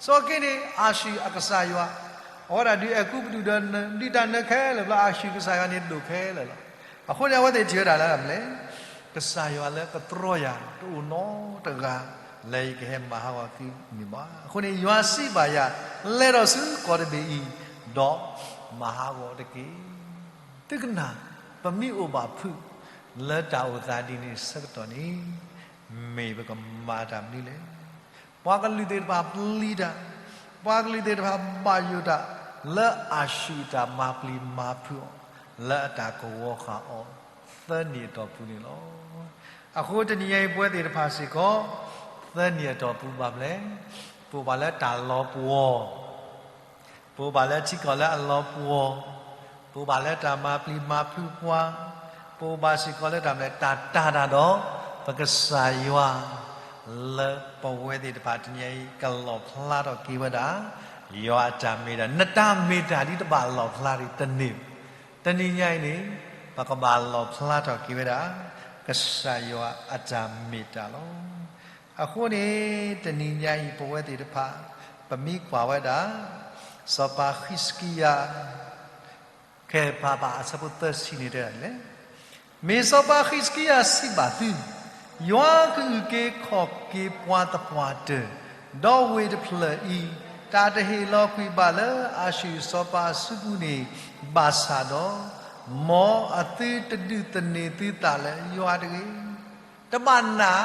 စီၤက့န့ၣ် အၤၡူၢ်အကစၢ်ယွၤ, အဝဲဒၣ်ဒုးအဲၤကူပတူးဒီး ဒုးတၢ်နၢၤခဲလၢာ်ဘျီ အၤၡူၢ်ကစၢ်ယွၤန့ၣ်ဒိၣ်ခဲလၢာ်လီၤ. အဃိန့ၣ် အဝဲသ့ၣ်ထံၣ်ဝဲဒၣ်လၢမလဲၣ်, ကစၢ်ယွၤလၢကတြီယၤ တအိၣ်နီတဂၤ လၢယကဟဲမၤဟးဂီၤသုန့ၣ်ဘၣ်. အဃိန့ၣ် ယွၤစံးဘၣ်ယၤ, လဲၤဒီးဆူကီၢ်တဘ့ၣ်အံၤ, ဒီးမၤဟးဂီၤတက့ၢ်. သုကနၣ်, ပမ့ၢ်အိၣ်ဘၣ်ဖုး လၢတၢ်အိၣ်သးဒ်န့ၣ်ဆၢကတီၢ်န့ၣ်, မ့ၢ်ပကမၤတၢ်မနုၤလဲၣ်. ပှၤကလုာ်သ့ၣ်တဖၣ်ပျံၤတၢ်, ပှၤကလုာ်သ့ၣ်တဖၣ်ဘၣ်ယိၣ်တၢ်, လၢအၤၡူၢ်အတၢ်မၤပျံၤမၤဖုးအီၤ, လၢအတၢ်ကဝီၤဃာ်အီၤ, သၢနံၣ်အတီၢ်ပူၤန့ၣ်လီၤ. အဃိတနံၤညါအံၤပဝဲသ့ၣ်တဖၣ်စ့ၢ်ကီး, သၢနံၣ်အတီၢ်ပူၤဘၣ်မလဲၣ်, ပအိၣ်ဘၣ်လၢတၢ်လီၤပှီၢ် ပအိၣ်ဘၣ်လၢထံကီၢ်လၢအလီၤပှီၢ်, ပအိၣ်ဘၣ်လၢတၢ်မၤပျံၤမၤဖုးပှၤ, ပအိၣ်ဘၣ်စ့ၢ်ကီးလၢတၢ်မနုၤလဲၣ် တၢ်တၢ်တၢ်ဒီး ပကစၢ်ယွၤ, လၢပဝဲသ့ၣ်တဖၣ်တနံၤညါအံၤ ကလီၣ်ဖျါထီၣ်က့ၤဝဲဒၣ်, ယွၤအတၢ်မ့ၢ်တၢ်, နတၢ်မ့ၢ်တၢ်ဒ်တဘၣ်လီၣ်ဖျါတဂ့ၤတန့ၢ်, တနံၤညါအံၤန့ၣ်, ပကဘၣ်လီၣ်ဖျါထီၣ်က့ၤဝဲဒၣ်, ကစၢ်ယွၤအတၢ်မ့ၢ်တၢ်လီၤ. အဃိန့ၣ် တနံၤညါအံၤပဝဲသ့ၣ်တဖၣ်, ပမ့ၢ်ကွၢ်ဝဲဒၣ်, စီၤပၤဃံးစကံယၤ, ကဲဖးဘၣ်အဆၢဖိသၢဆံန့ၣ်တဲဒ်လဲၣ်, မ့ၢ်စီၤပၤဃံးစကံယၤစံးဘၣ်သု, ယွၤကအုၣ်က့ၤခီၣ်က့ၤပှၤသပှၢ်တၢၢ်, ဒီးဝ့ၢ်တဖျၢၣ်အံၤ, တၢ်တဟ့ၣ်လီၤကွံာ်ဘၣ်လၢအၤၡူၢ်စီၤပၤအစုပူၤန့ၣ်, ဘၣ်ဆၣ်ဒီး, မ်အသုတဒုးသန့ၤသုသးလၢယွၤတဂ့ၤ. တဘၣ်နာ်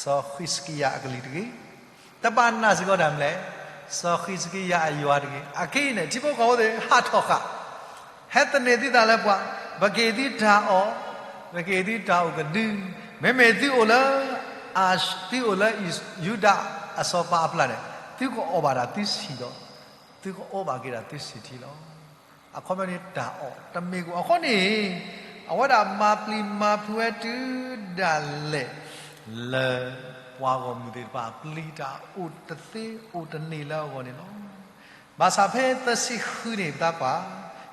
စီၤဃံးစကံယၤအကလုၢ်တဂ့ၤ, တဘၣ်နာ်စ့ၢ်ကီးတၢ်မနုၤလဲၣ်, စီၤဃံးစကံယၤအယွၤတဂ့ၤ. အခဲအံၤန့ၣ် ထံဖိကီၢ်ဖိသ့ၣ်ဟးထီၣ်ဃာ်, ဟဲသန့ၤသုသးလၢပှၤ, ပကဟ့ၣ်သုတၢ်အီၣ်, ပကဟ့ၣ်သုတၢ်အိၣ်ကဒု, မ့မ့ၢ်သုအိၣ်လၢ, သုအိၣ်လၢယူဒၤအစီၤပၤအပျၢ်န့ၣ်, သုကအီၣ်ဘၣ်တၢ်သုဆံးဒီး, သုကအီဘၣ်က့ၤတၢ်သုဆံးထံလီၤ. အခီပညီန့ၣ် တၢ်အီၣ်တမ့ၢ်ကအိၣ်. အဃိန့ၣ်, အဝဲဒၣ်မၤပျံၤမၤဖုးဝဲတုၤဒၣ်လဲာ်, လၢပှၤဂီၢ်မုၢ်သ့ၣ်တဖၣ် ပျံၤတၢ်အိၣ်တသ့အိၣ်တန့ၢ်လၢအဂီၢ်န့ၣ်လီၤ. ဘၣ်ဆၣ်ဖဲသၢဆံဃုန့ၣ် ပသးပှၢ်,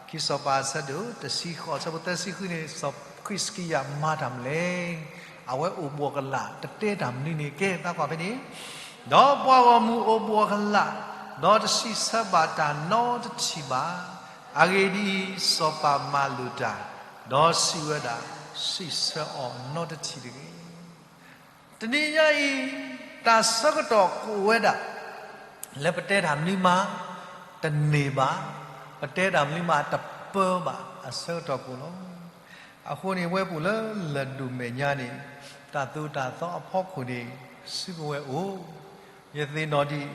ခံစီၤပၤအဆၢဒိၣ်တဆံဃိး အဆၢဖိသၢဆံဃုန့ၣ် စီၤဃံးစကံယၤမၤတၢ်မနုၤလဲၣ်. အဝဲအိၣ်ဘှီၣ်ကလာ် တတဲတၢ်မနုၤန့ၣ်ကဲ သးကွၢ်ဖဲန့ၣ်, ဒီးပှၤဂီၢ်မုၢ်အိၣ်ဘှီၣ်ကလာ်, ဒီးတစံးဆၢဘၣ်တၢ်နီတထံၣ်ဘၣ်. အဂ့ၢ်ဒ်အံၤ, စီၤပၤမၤလိာ်တၢ်, ဒီးစံးဝဲဒၣ်, စံးဆၢအီၤနီတထံၣ်တဂ့ၤ. တနံၤညါအံၤ, တၢ်ဆၢကတီၢ်ကအိၣ်ဝဲဒၣ်, လၢပတဲတၢ်မနုၤမး, တန့ၢ်ဘၣ်, ပတဲတၢ်မနုၤမးတပၢဘၣ်အဆၢကတီၢ်ကအိၣ်လီၤ. အဃိန့ၣ် ဝဲပအိၣ်လၢလၢၢ်ဒိၣ်မဲာ်ညါန့ၣ်, တၢ်သိၣ်တၢ်သီအဖီခိၣ်န့ၣ်, စုကဝဲၤအိၣ်, ယသ့ၣ်နီၣ်ဒံး,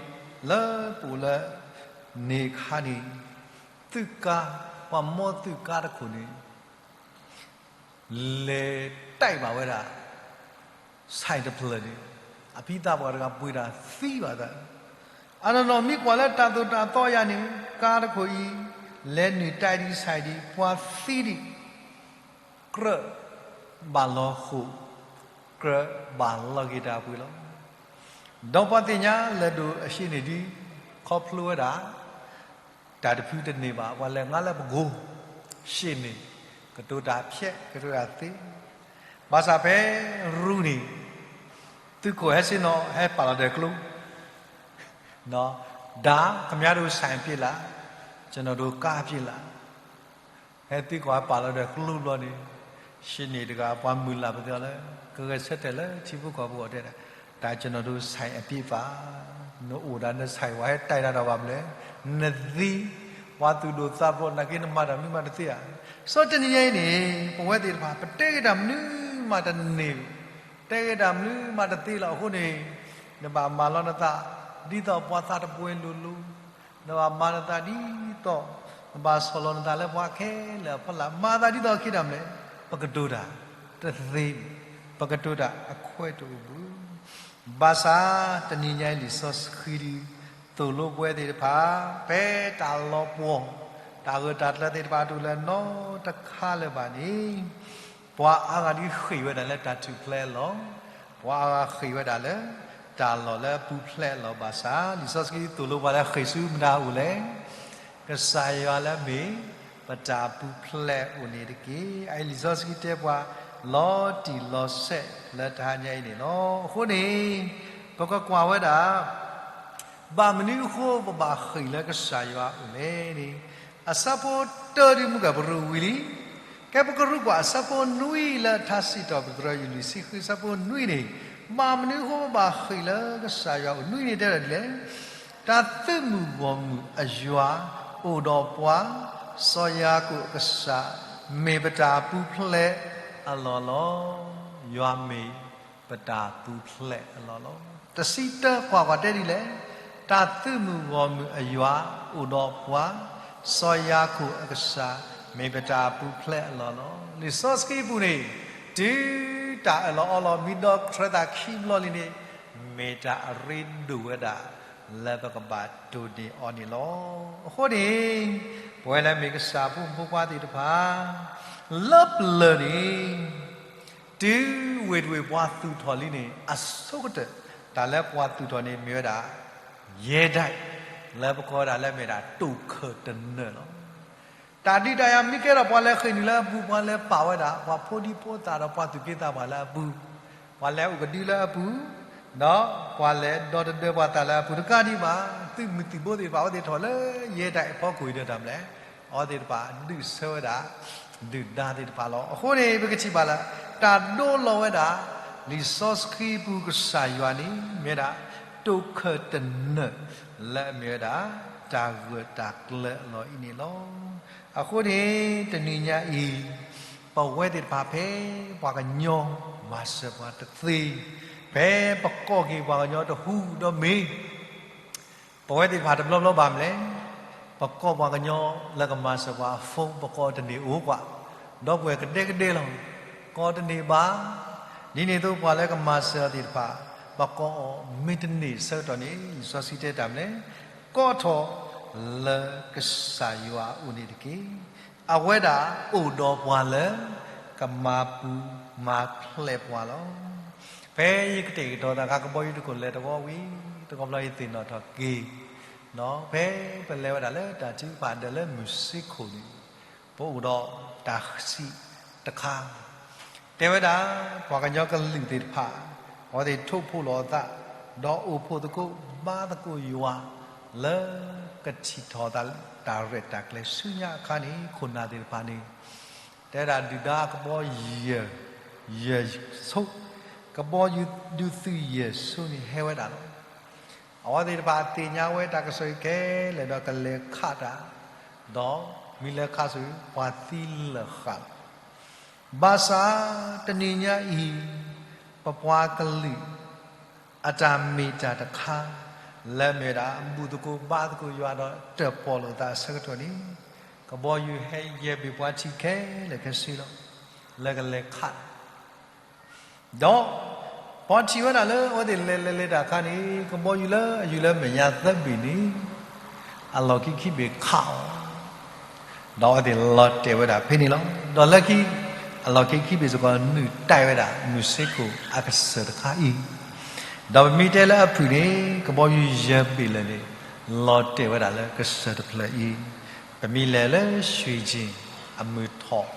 လၢပအိၣ်လၢ, န့ၣ်အခါန့ၣ်, သုးကါ, ပှၤမီသုးကါတခိၣ်န့ၣ် လဲၤတၢ်ဘၣ်ဝဲဒၣ်, ဆဲးတဖျၢၣ်န့ၣ်, အဖံသးပှၢ်တဂၤပှ့ၤတၢ်သံဘၣ်သး, အနီၢ်နီၢ်မ့ၢ်ကွၢ်လၢတၢ်သိၣ်တၢ်သီယၤန့ၣ် ကါတခိၣ်အံၤ, လဲၤနုာ်တၢ်ဒံးဆဲးဒံး ပှၤသံဒံး, ကြၢး, ဘၣ်လီၤဃိာ်, ကြၢးဘၣ်လီၤက့ၤတၢ်ပှ့ၤလီၤ. ဒီးပှၤသ့ၣ်ညါလၢၢ်ဒိၣ်အဟံးန့ၢ်ဒ်, ခီဖျိဝဲဒၣ် တၢ်တဖုတန့ၢ်ဘၣ် ပှၤလဲၤငါလၢပကိၤ, ဟံးန့ၢ်, ကတိၤတၢ်ဖျဲး ကတိၤတၢ်သ့, ဘၣ်ဆၣ်ဖဲရူန့ၣ် သုးခိၣ်ဟဲဆ့ၣ်နီၤ ဟဲပာ်လီၤဒီးကျိ, ဒါ ခင်ဗျားတို့ ဆိုင်အပြစ်လား, ကျွန်တော်တို့ ကားအပြစ်လား, ဟဲသံကွၢ်ပာ်လီၤဒီးကျိဘျီန့ၣ်, ရှ့န့ၣ်တဂၤ ပှၤမုၢ်လၢ်ပသ့ၣ်လီၤလၢ ကဂဲၤဆၢထၢၣ်လၢထံဖိကီၢ်ဖိအအိၣ်တဲဒၣ်, တၢ်ကျွန်တော်တို့ ဆိုင်အပြစ်ပါ, နအိၣ်ဒၣ်န ဆိုင် ပှၤဟဲတဲဒၣ်ဒီးဘၣ်မနုၤလဲၣ်, နသံ, ပှၤသူၣ်ဒိၣ်သးဖျိး နာ်က့နမၤတၢ်မနုၤမးတသ့ဧါ. စီၤတနံၤညါအံၤန့ၣ် ပဝဲသ့ၣ်တဖၣ် ပတဲက့ၤတၢ်မနုၤမးတန့ၢ်, တဲက့ၤတၢ်မနုၤမးတသ့လီၤ. အဃိန့ၣ် နဘၣ်မၤလီၤနသး ဒ်သိးပှၤသးတပှဲၤလိၤလိၤ, နဘၣ်မၤနသးဒ်သိး နဘၣ်ဆီၣ်လီၤနသးလၢပှၤခဲလၢာ်အဖီလာ်, မၤသးဒ်သိးက့ၤတၢ်မနုၤလဲၣ်, ပကတိၤတၢ်တသ့, ပကတိၤတၢ်အခွဲးတအိၣ်ဘၣ်. ဘၣ်ဆၣ်တနံၤညါအံၤ လံာ်စီဆှံဒုးသိၣ်လိပဝဲသ့ၣ်တဖၣ် ဖဲတၢ်လီၤပှီၢ် တၢ်ဂၢၢ်တၢ်ကျၢၤသ့ၣ်တဖၣ်အတအိၣ်လၢၤနီတခါလၢၤဘၣ်န့ၣ်, ပှၤအါဂၤဒုးဃ့ၢ်ဝဲဒၣ်လၢတၢ်ထူၣ်ဖျဲးအလီၢ်, ပှၤအါဂၤဃ့ၢ်ဝဲဒၣ်လၢ တၢ်လီၢ်လၢအပူၤဖျဲးအလီၢ်ဘၣ်ဆၣ်, လံာ်စီဆှံသိၣ်လိပှၤလၢဃ့ၢ်ဆူမတၤအိၣ်လဲၣ်, ကစၢ်ယွၤလၢအမ့ၢ် ပတၢ်ပူၤဖျဲးအိၣ်န့ၣ်တက့ၢ်. အအံၤလံာ်စီဆှံတဲပှၤ လီၤတံၢ်လီၤဆဲးလၢတဟါညါအံၤန့ၣ်လီၤ. အဃိန့ၣ် ပကကွၢ်ဝဲဒၣ် ဘၣ်မနုၤအဃိပဘၣ်ဃ့ၢ်လၢကစၢ်ယွၤအအိၣ်လဲၣ်န့ၣ်, အဆၢဖိတၢဒုးမုၢ်ကၢ်ပရူးဝံၤလံ, ကဲပကရူးကွၢ်အဆၢဖိနွံလၢထါစံးထီၣ်ပတြၢၤ ယူၢ်လွံၢ်ဆံဃု အဆၢဖိနွံန့ၣ်, ဘၣ်မနုၤအဃိပဘၣ်ဃ့ၢ်လၢကစၢ်ယွၤအအိၣ်နွံန့ၣ်တဲဒၣ်ဒ်လဲၣ်, တၢ်သုးမုၢ်ဂီၢ်မုၢ်အယွၤအိၣ်ဒီးပှၤ, စီၤယၤကိာ်အကစၢ် မ့ၢ်ပတၢ်ပူၤဖျဲးအလီၢ်လီၤ. ယွၤမ့ၢ်ပတၢ်ပူၤဖျဲးအလီၢ်လီၤ. တဆံတၢကွၢ်ကွၢ်တဲဒ်လဲၣ်, တၢ်သုးမုၢ်ဂီၢ်မုၢ်အယွၤအိၣ်ဒီးပှၤ, စီၤယၤကိာ်အကစၢ် မ့ၢ်ပတၢ်ပူၤဖျဲးအလီၢ်လီၤ. လံာ်စီဆှံပူၤန့ၣ် တုၤတၢ်အၢၣ်လီၤအီလီၤမံဒီးကြၢးသးခံဘျီလံန့ၣ်, မ့ၢ်တၢ်အရ့ဒိၣ်ဝဲဒၣ် လၢပကဘၣ်တိၢ်န့ၢ်အီၤန့ၣ်လီၤ. အဃိန့ၣ် ပဝဲလၢမ့ၢ်ကစၢ်ဖိမုၣ်ဖိခွါသ့ၣ်တဖၣ် လၢပျၢၤန့ၣ် တုၤဝ့ၢ်တဝ့ၢ်ပှၤသူၣ်ထီၣ်လံန့ၣ် အဆိကတၢၢ် တၢ်လၢပှၤသူၣ်ထီၣ်န့ၣ်မ့ၢ်ဝဲဒၣ် ရဲတိုက် လၢပကိးဝဲဒၣ်လၢမ့ၢ်ဒၣ်တိာ်ခၢၣ်တနၢၣ်လီၤ. တၢ်ဒုးတၢ်ယၤမ့ၢ်ကဲထီၣ်ပှၤလဲၤဃ့ၢ်နုာ်လၢအပူၤ, ပှၤလဲၤပာ်ဝဲဒၣ် ပှၤဖိဒံဖိသၣ်ဒီးပှၤသူၣ်က့သးပှၢ်လၢအပူၤ, ပှၤလဲၤအိၣ်ကဒုလၢအပူၤ, ဒီးပှၤလဲၤဒီတဒၢပှၤသးလၢအပူၤတကးဒံးဘၣ်, သုးမုၢ်သံၣ်ဘိသ့ၣ်တဖၣ် အဝဲသ့ၣ်ထီၣ်လၢ ရဲတိုက် အဖီခိၣ်အံၤဒီးတၢ်မနုၤလဲၣ်, အဝဲသ့ၣ်တဖၣ်ဒုးဆၢဝဲဒၣ် ဒုၣ်ဒါသ့ၣ်တဖၣ်လီၤ. အဃိန့ၣ် ပကထံၣ်ဘၣ်လၢ တၢ်ဒိလီၤဝဲဒၣ် လံာ်စီဆှံပူၤကစၢ်ယွၤန့ၣ် မ့ၢ်ဝဲဒၣ် တိာ်ခၢၣ်တနၢၣ် လၢအမ့ၢ်ဝဲဒၣ် တၢ်ဂၢၢ်တၢ်ကျၢၤအလီၢ်အံၤန့ၣ်လီၤ. အဃိန့ၣ် တနံၤညါအံၤ ပဝဲသ့ၣ်တဖၣ်ဖဲ ပှၤကညီမၤစၢၤပှၤတသ့, ဖဲပကိးက့ၤပှၤကညီတဟူဒီးမ့ၢ် ပဝဲသ့ၣ်တဖၣ်တဘျီဘျီဘၣ်မနုၤလဲၣ်, ပကိးပှၤကညီလၢကမၤစၢၤပှၤအ phone ပကိးတန့ၢ်အိၣ်ကွၢ်, ဒီပုၢ်ဝဲၢ်ကဒဲကဒဲလီၤ, ကိးတန့ၢ်ဘၣ်. ဒ်န့ၣ်အသိးပှၤလၢကမၤစၢၤအီၤသ့ၣ်တဖၣ် ပကိးအီၤမ့ၢ်တန့ၢ်အဆၢကတီၢ်န့ၣ် လံာ်စီဆှံတဲတၢ်မနုၤလဲၣ်, ကိးထီၣ်လၢကစၢ်ယွၤအအိၣ်န့ၣ်တက့ၢ်. အဝဲဒၣ်အိၣ်ဒီးပှၤလၢ ကမၤပူၤမၤဖျဲးပှၤလီၤ. ဖဲယကတဲာ်ကတီၤသးခါ ကဘီယူၤတခိၣ်လဲၤတဝီဝံၤ တခီဘျီယသ့ၣ်နီၣ်ထီၣ်က့ၤ, ဖဲပလဲၤဝဲဒၣ်လၢတၢ်ထုကဖၣ်ဒၢးလၢမုၢ်စ့ခိၣ်န့ၣ် ပအိၣ်ဒီးတၢ်စံးတခါ တဲဝဲဒၣ် ပှၤကညီကလုာ်သ့ၣ်တဖၣ် အဝဲသ့ၣ်ထိၣ်ဖိးလိာ်အသး ဒီးအိၣ်ဖှိၣ်သကိးဘါသကိးယွၤ လၢကထံၣ်ထီၣ်သးလၢတၢ်ရဲၣ်တၢ်ကျဲၤဆူညါအခါန့ၣ် ခိၣ်နၢ်သ့ၣ်တဖၣ်န့ၣ် တဲဝဲဒၣ်ဒုၣ်ဒါကဘီယဲၢ် ယဲၢ်ဆိ ကဘီယူၤဒုးသုးယဲၢ်ဆိန့ၣ်ဟဲဝဲဒၣ်လီၤ. အဝဲသ့ၣ်တဖၣ်သ့ၣ်ညါဝဲတၢ်ကစီၣ်အံၤခဲလၢာ်ဒီးကလဲၤခးတၢ်, ဒီးမ့ၢ်လဲၤခးဆူပှၤသံလၢာ်ဃာ်လီၤ. ဘၣ်ဆၣ်တနံၤညါအံၤ ပပှၤကလုာ် အတၢ်မ့ၢ်တၢ်တခါ လၢမ့ၢ်ဝဲဒၣ် ဘူၣ်သကိးဘါသကိးယွၤဒီးတၢၣ်ပီၣ်လိာ်သးအဆၢကတီၢ်န့ၣ် ကဘီယူၤဟဲယဲၢ်ဘ့ၣ်ပှၤထံၣ်ခဲလၢာ်ခဲဆ့လီၤ. လၢကလဲၤခး ဒီး ပှၤထံၣ်ဝဲဒၣ်လၢအဝဲသ့ၣ်လဲၤလဲၤလဲၤတၢ်အခါန့ၣ် ကဘီယူၤလၢအယုၢ်လၢမဲာ်ညါသၢဘ့ၣ်န့ၣ် အလီၢ်ခံခံဘ့ၣ်ခးအီၤ ဒီးအဝဲသ့ၣ်လီၤတဲာ်ဝဲဒၣ်ဖဲန့ၣ်လီၤ. ဒီးလၢခံ အလီၢ်ခံခံဘ့ၣ်စ့ၢ်ကီး နုာ်တၢ်ဝဲဒၣ်မုၢ်စ့ခိၣ်အကစၢၢ်တခါအံၤ, ဒီးပမ့ၢ်တဲလၢအဖုၣ်န့ၣ် ကဘီယူၤယဲၢ်ဘ့ၣ်လၢာ်န့ၣ် လီၤတဲာ်ဝဲဒၣ်လၢကစၢၢ်တဖျၢၣ်အံၤ, ပမ့ၢ်လဲၤလၢ ရွှေကျင် အမုၢ်ထီၣ်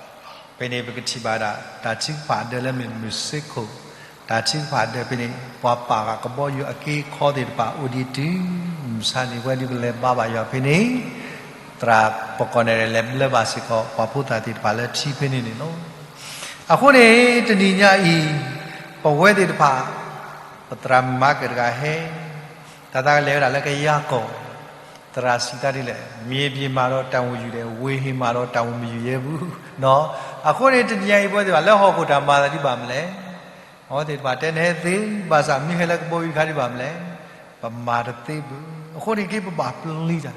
ဖဲန့ၣ်ပကထံၣ်ဘၣ်ဒၣ် တၢ်ထုကဖၣ်ဒၢလၢမ့ၢ်မုၢ်စ့ခိၣ်, တၢ်ထုကဖၣ်ဒၢဖဲန့ၣ် ပှၤပာ်ဃာ်ကဘီယူၤအက့အခီသ့ၣ်တဖၣ်အိၣ်ဒံးတုၤ မုၢ်ဆါန့ၣ် ဝဲဒၣ်ပလဲၤဘါဘၣ်ယွၤဖဲန့ၣ်, သရၣ်ပကီၢ်နဲၣ်လဲၤဘျၢဘၣ်စ့ၢ်ကီး ပှၤဖိသၣ်သ့ၣ်တဖၣ်လၢထံဖဲန့ၣ်န့ၣ်လီၤ. အဃိန့ၣ် တနံၤညါအံၤ ပဝဲသ့ၣ်တဖၣ် ပသရၣ်မုၣ်မၤကၢၣ်တဂၤဟဲ, တၢ်သးကလဲၤဝဲဒၣ်လၢကယၤကီၢ်, သရၣ်စံးတၢ်ဒ်လဲၣ်, မြေပြင်မှာတော့ တာဝန်ယူတယ်, ဝေဟင်မှာတော့ တာဝန်မယူရဲဘူး. အဃိန့ၣ် တနံၤညါအံၤ ပဝဲသ့ၣ်တဖၣ်လၢဟီၣ်ခိၣ်တၢ်မၤသးဒ်ဘၣ်မနုၤလဲၣ်. အဝဲသ့ၣ်တဖၣ်တဲနဟဲသ့, ဘၣ်ဆၣ်မ့ၢ်ဟဲလၢကဘီယူၤခါဒ်ဘၣ်မနုၤလဲၣ်, ပမၤတသ့ဘၣ်. အဃိန့ၣ် က့ၤပဘၣ်ပျံၤတၢ်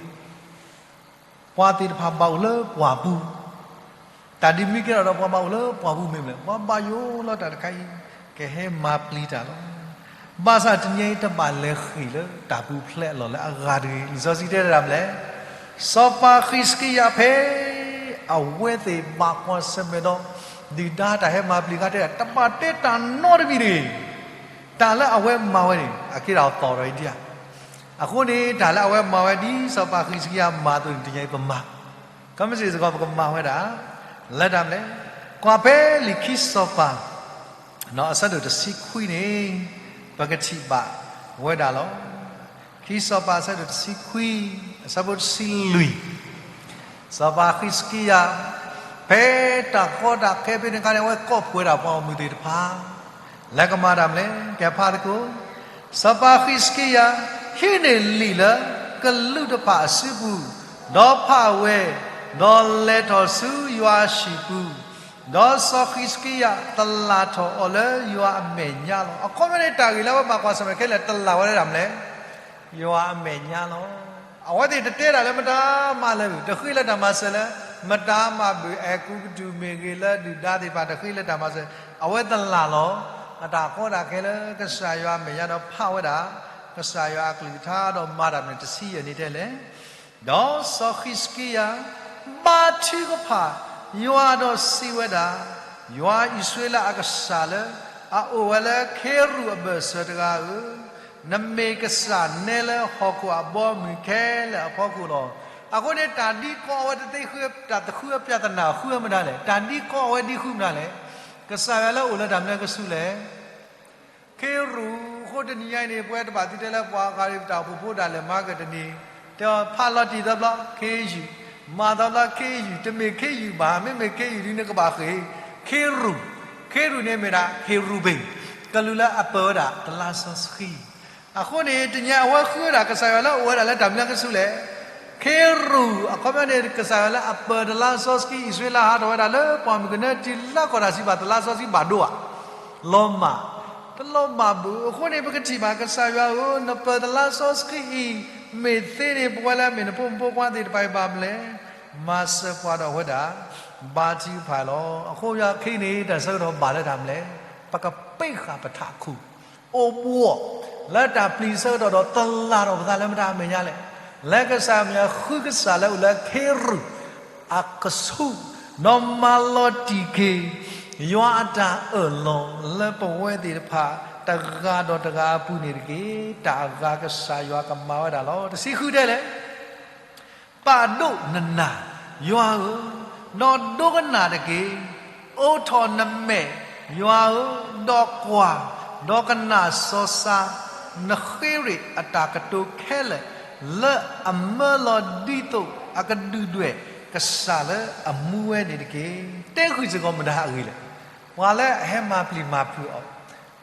ပှၤသ့ၣ်တဖၣ်ဘၣ်အိၣ်လၢပှၢ်ပူၤ, တၢ်ဒ်မ့ၢ်ကဲထီၣ်ဒီးပှၤဘၣ်အိၣ်လၢပှၢ်ပူၤမ့ၢ်မနုၤလဲၣ်, ပှၤဘၣ်ယိၣ်လီၤတၢ်တခါအံၤ ကဟဲမၤပျံၤတၢ်လီၤ. ဘၣ်ဆၣ်တနံၤအံၤတဘၣ်လဲၤဃ့ၢ်လၢတၢ်ပူၤဖျဲးအလီၢ်လၢအဂၤတဂ့ၤ. လံာ်စီဆှံတဲဒၣ်မနုၤလဲၣ်, စီၤပၤဃံးစကံယၤဖဲ အဝဲသ့ၣ်ဘၣ်ကွၢ်ဆၢၣ်မဲာ်ဒီး ဒုၣ်ဒါတၢ်ဟဲမၤပျံၤခါတဲဒၣ် တဘၣ်တဲတၢ်နီတမံၤတဂ့ၤ. တၢ်လၢအဝဲမၤဝဲန့ၣ် အကဲဒၣ်အသီၣ်ထီၣ်အံၤဒံးဧါ. အဃိန့ၣ် တၢ်လၢအဝဲမၤဝဲဒ် စီၤပၤဃံးစကံယၤမၤအသိးန့ၣ် တနံၤအံၤပမၤ, ကမ့ၢ်စ့ၢ်ကီးပကမၤဝဲဒၣ် လၢတၢ်မနုၤလဲၣ်. ကွၢ်ဖဲလံာ်ခံစီၤပၤ အဆၢဒိၣ်တဆံခွံန့ၣ် ပကထံၣ်ဘၣ်ဝဲဒၣ်လီၤ. ခံစီၤပၤအဆၢဒိၣ်တဆံခွံ အဆၢဖိတဆံလွံၢ် စီၤပၤဃံးစကံယၤ ဖဲတၢ်ကီတၢ်ခဲဖဲန့ၣ်အခါန့ၣ် အဝဲကိးဖှိၣ်ဝဲဒၣ်ပှၤဂီၢ်မုၢ်သ့ၣ်တဖၣ် လၢကမၤတၢ်မနုၤလဲၣ်. ကဲဖးသကိး, စီၤပၤဃံးစကံယၤ ဟံးန့ၢ်လံာ်လၢကလူးတဖၣ်အစုပူၤ, ဒီးဖးဝဲ, ဒီးလဲၤထီၣ်ဆူယွၤအဟံၣ်ပူၤ, ဒီးစီၤဃံးစကံယၤ သလၣ်ထီၣ်အီၤလၢယွၤအမဲာ်ညါလီၤ. အခီပညီန့ၣ် တၢ်ဂ့ၢ်လၢအဝဲဘၣ်ကွၢ်ဆၢၣ်မဲာ်ခဲလၢာ် သလၣ်ဝဲလၢတၢ်မနုၤလဲၣ်, ယွၤအမဲာ်ညါလီၤ. အဝဲသ့ၣ်တတဲဒၣ်လၢမတၤမၤလၢၤ, တဃ့လၢတၢ်မၤစၢၤလၢမတၤမၤဘၣ်, အဲၤကူပတူးမ့ၢ်ဂ့ၤ လၢဒုၣ်ဒါသ့ၣ်တဖၣ်တဃ့လၢတၢ်မၤစၢၤ, အဝဲသလၣ်လီၤ အတၢ်ကီတၢ်ခဲလၢကစၢ်ယွၤအမဲာ်ညါဒီးဖးဝဲဒၣ် ကစၢ်ယွၤအကလုၢ်ကထါဒီးမၤတၢ်မနုၤ တဆံယဲၢ်န့ၣ်တဲလဲၣ်. ဒီးစီၤဃံးစကံယၤ ဘါထုကဖၣ်ယွၤဒီးစံးဝဲဒၣ်, ယွၤအံၣ်စရ့လးအကစၢ်လၢအအိၣ်ဝဲလၢခ့ရူးအဘၢၣ်စၢၤတဂၤဧၢ, နမ့ၢ်ကစၢ်နဲလၢဟီၣ်ခိၣ်အဘီအမုၢ်ခဲလၢာ်အဖီခိၣ်လီၤ. အဃိန့ၣ် တၢ်ဒ်ကီအဝဲတသ့ဃု တၢ်တဃုအပြဿနာဃုမတၤလဲၣ်, တၢ်ဒ်ကီအဝဲဒ်ဃုမတၤလဲၣ်, ကစၢ်ယွၤလၢအအိၣ်လၢတၢ်မနုၤကဆူလဲၣ် ခ့ရူး. အဃိတနံၤညါအံၤန့ၣ် ပဝဲတဘၣ်သံတဲလၢပှၤအဂၤတၢ်အိၣ်ဖှိၣ်ဖိဒၣ်လဲာ်မၤကတၢၢ်တနံၤ, တဲဖးလီၤတံၢ်သီဘျီ ခ့ယုၢ်, မၤသီဘျီခ့ယုၢ်, တမ့ၢ်ခ့ယုၢ်ဘၣ်, မ့မ့ၢ်ခ့ယုၢ်ဒ်န့ၣ်ကဘၣ်ဃ့ၢ်, ခ့ရူး, ခ့ရူးန့ၣ်မ့ၢ်ဒၣ် ခ့ရူးဘ့ၣ်, ကလူးလၢအပၢၢ်ဝဲဒၣ်တလါစီဆှံ. အဃိန့ၣ် တနံၤအံၤအဝဲဃုဝဲဒၣ် ကစၢ်ယွၤလၢအအိၣ်ဝဲဒၣ်လၢတၢ်မနုၤကဆူလဲၣ် ခ့ရူး, အခီပညီန့ၣ် ကစၢ်ယွၤလၢအပၢၢ်တလါစီဆှံ အံၣ်စရ့လးဟးထီၣ်ဝဲဒၣ်လၢပှၢ်မုၢ်ကနၢတံၢ်လါကီၢ်တၢ်စံးဘၣ် တလါစီဆှံဘၣ်ဒိဧါ, လီၤမၢ်, တလီၤမၢ်ဘၣ်. အဃိန့ၣ် ပကထံၣ်ဘၣ် ကစၢ်ယွၤဧၢ, နပၢၢ်တလါစီဆှံအံၤ မ့ၢ်သ့န့ၣ် ပဝဲလၢအမ့ၢ်နဖိမုၣ်ဖိခွါသ့ၣ်တဖၣ်အံၤဘၣ်မနုၤလဲၣ်, မၤစၢၤပှၤဒီးအဝဲဒၣ် ဘါထုကဖၣ်လီၤ. အဃိယွၤခံန့ၣ် တၢ်ဆၢကတီၢ်ဘၣ်လၢတၢ်မနုၤလဲၣ်, ပကပ့းဃာ်ပထးခိၣ် အိၣ်ဘှီၣ်လၢတၢ်ပျံၤဆၢကတီၢ်ဒီး သလၣ်ထီၣ်ပသးလၢမတၤအမဲာ်ညါလဲၣ်. လၢကစၢ်အမဲာ်ညါဃုကစၢ်လၢအိၣ်လၢခ့ရူးအကဆူး, ဒီးမၤလီၤတံၢ်က့ၤ ယွၤအတၢ်အၢၣ်လီၤလၢပဝဲသ့ၣ်တဖၣ် တဂၤဒီးတဂၤအပူၤန့ၣ်တက့ၢ်. တၢ်အဂၤကစၢ်ယွၤကမၤဝဲဒၣ်လီၤ. တဆံဃုတဲလဲၣ် ပာ်ဒိၣ်နနၢ်, ယွၤဧၢ, ဒီးဒိကနၣ်တက့ၢ်. အိးထီၣ်နမဲာ်, ယွၤဧၢ, ဒီးကွၢ်, ဒီးကနၣ်စီၤစၤနဃ့ရံာ်အတၢ်ကတိၤခဲလၢာ်, လၢအမၢလီၤဒ်သိးအကဒုၣ်ဒွဲၣ်ကစၢ်လၢအမူဝဲန့ၣ်တက့ၢ်. တဲဃုာ်စ့ၢ်ကီးမတၤအဂ့ၢ်လဲၣ်. ပှၤလၢအဟဲမၤပျံၤမၤဖုးအီၤ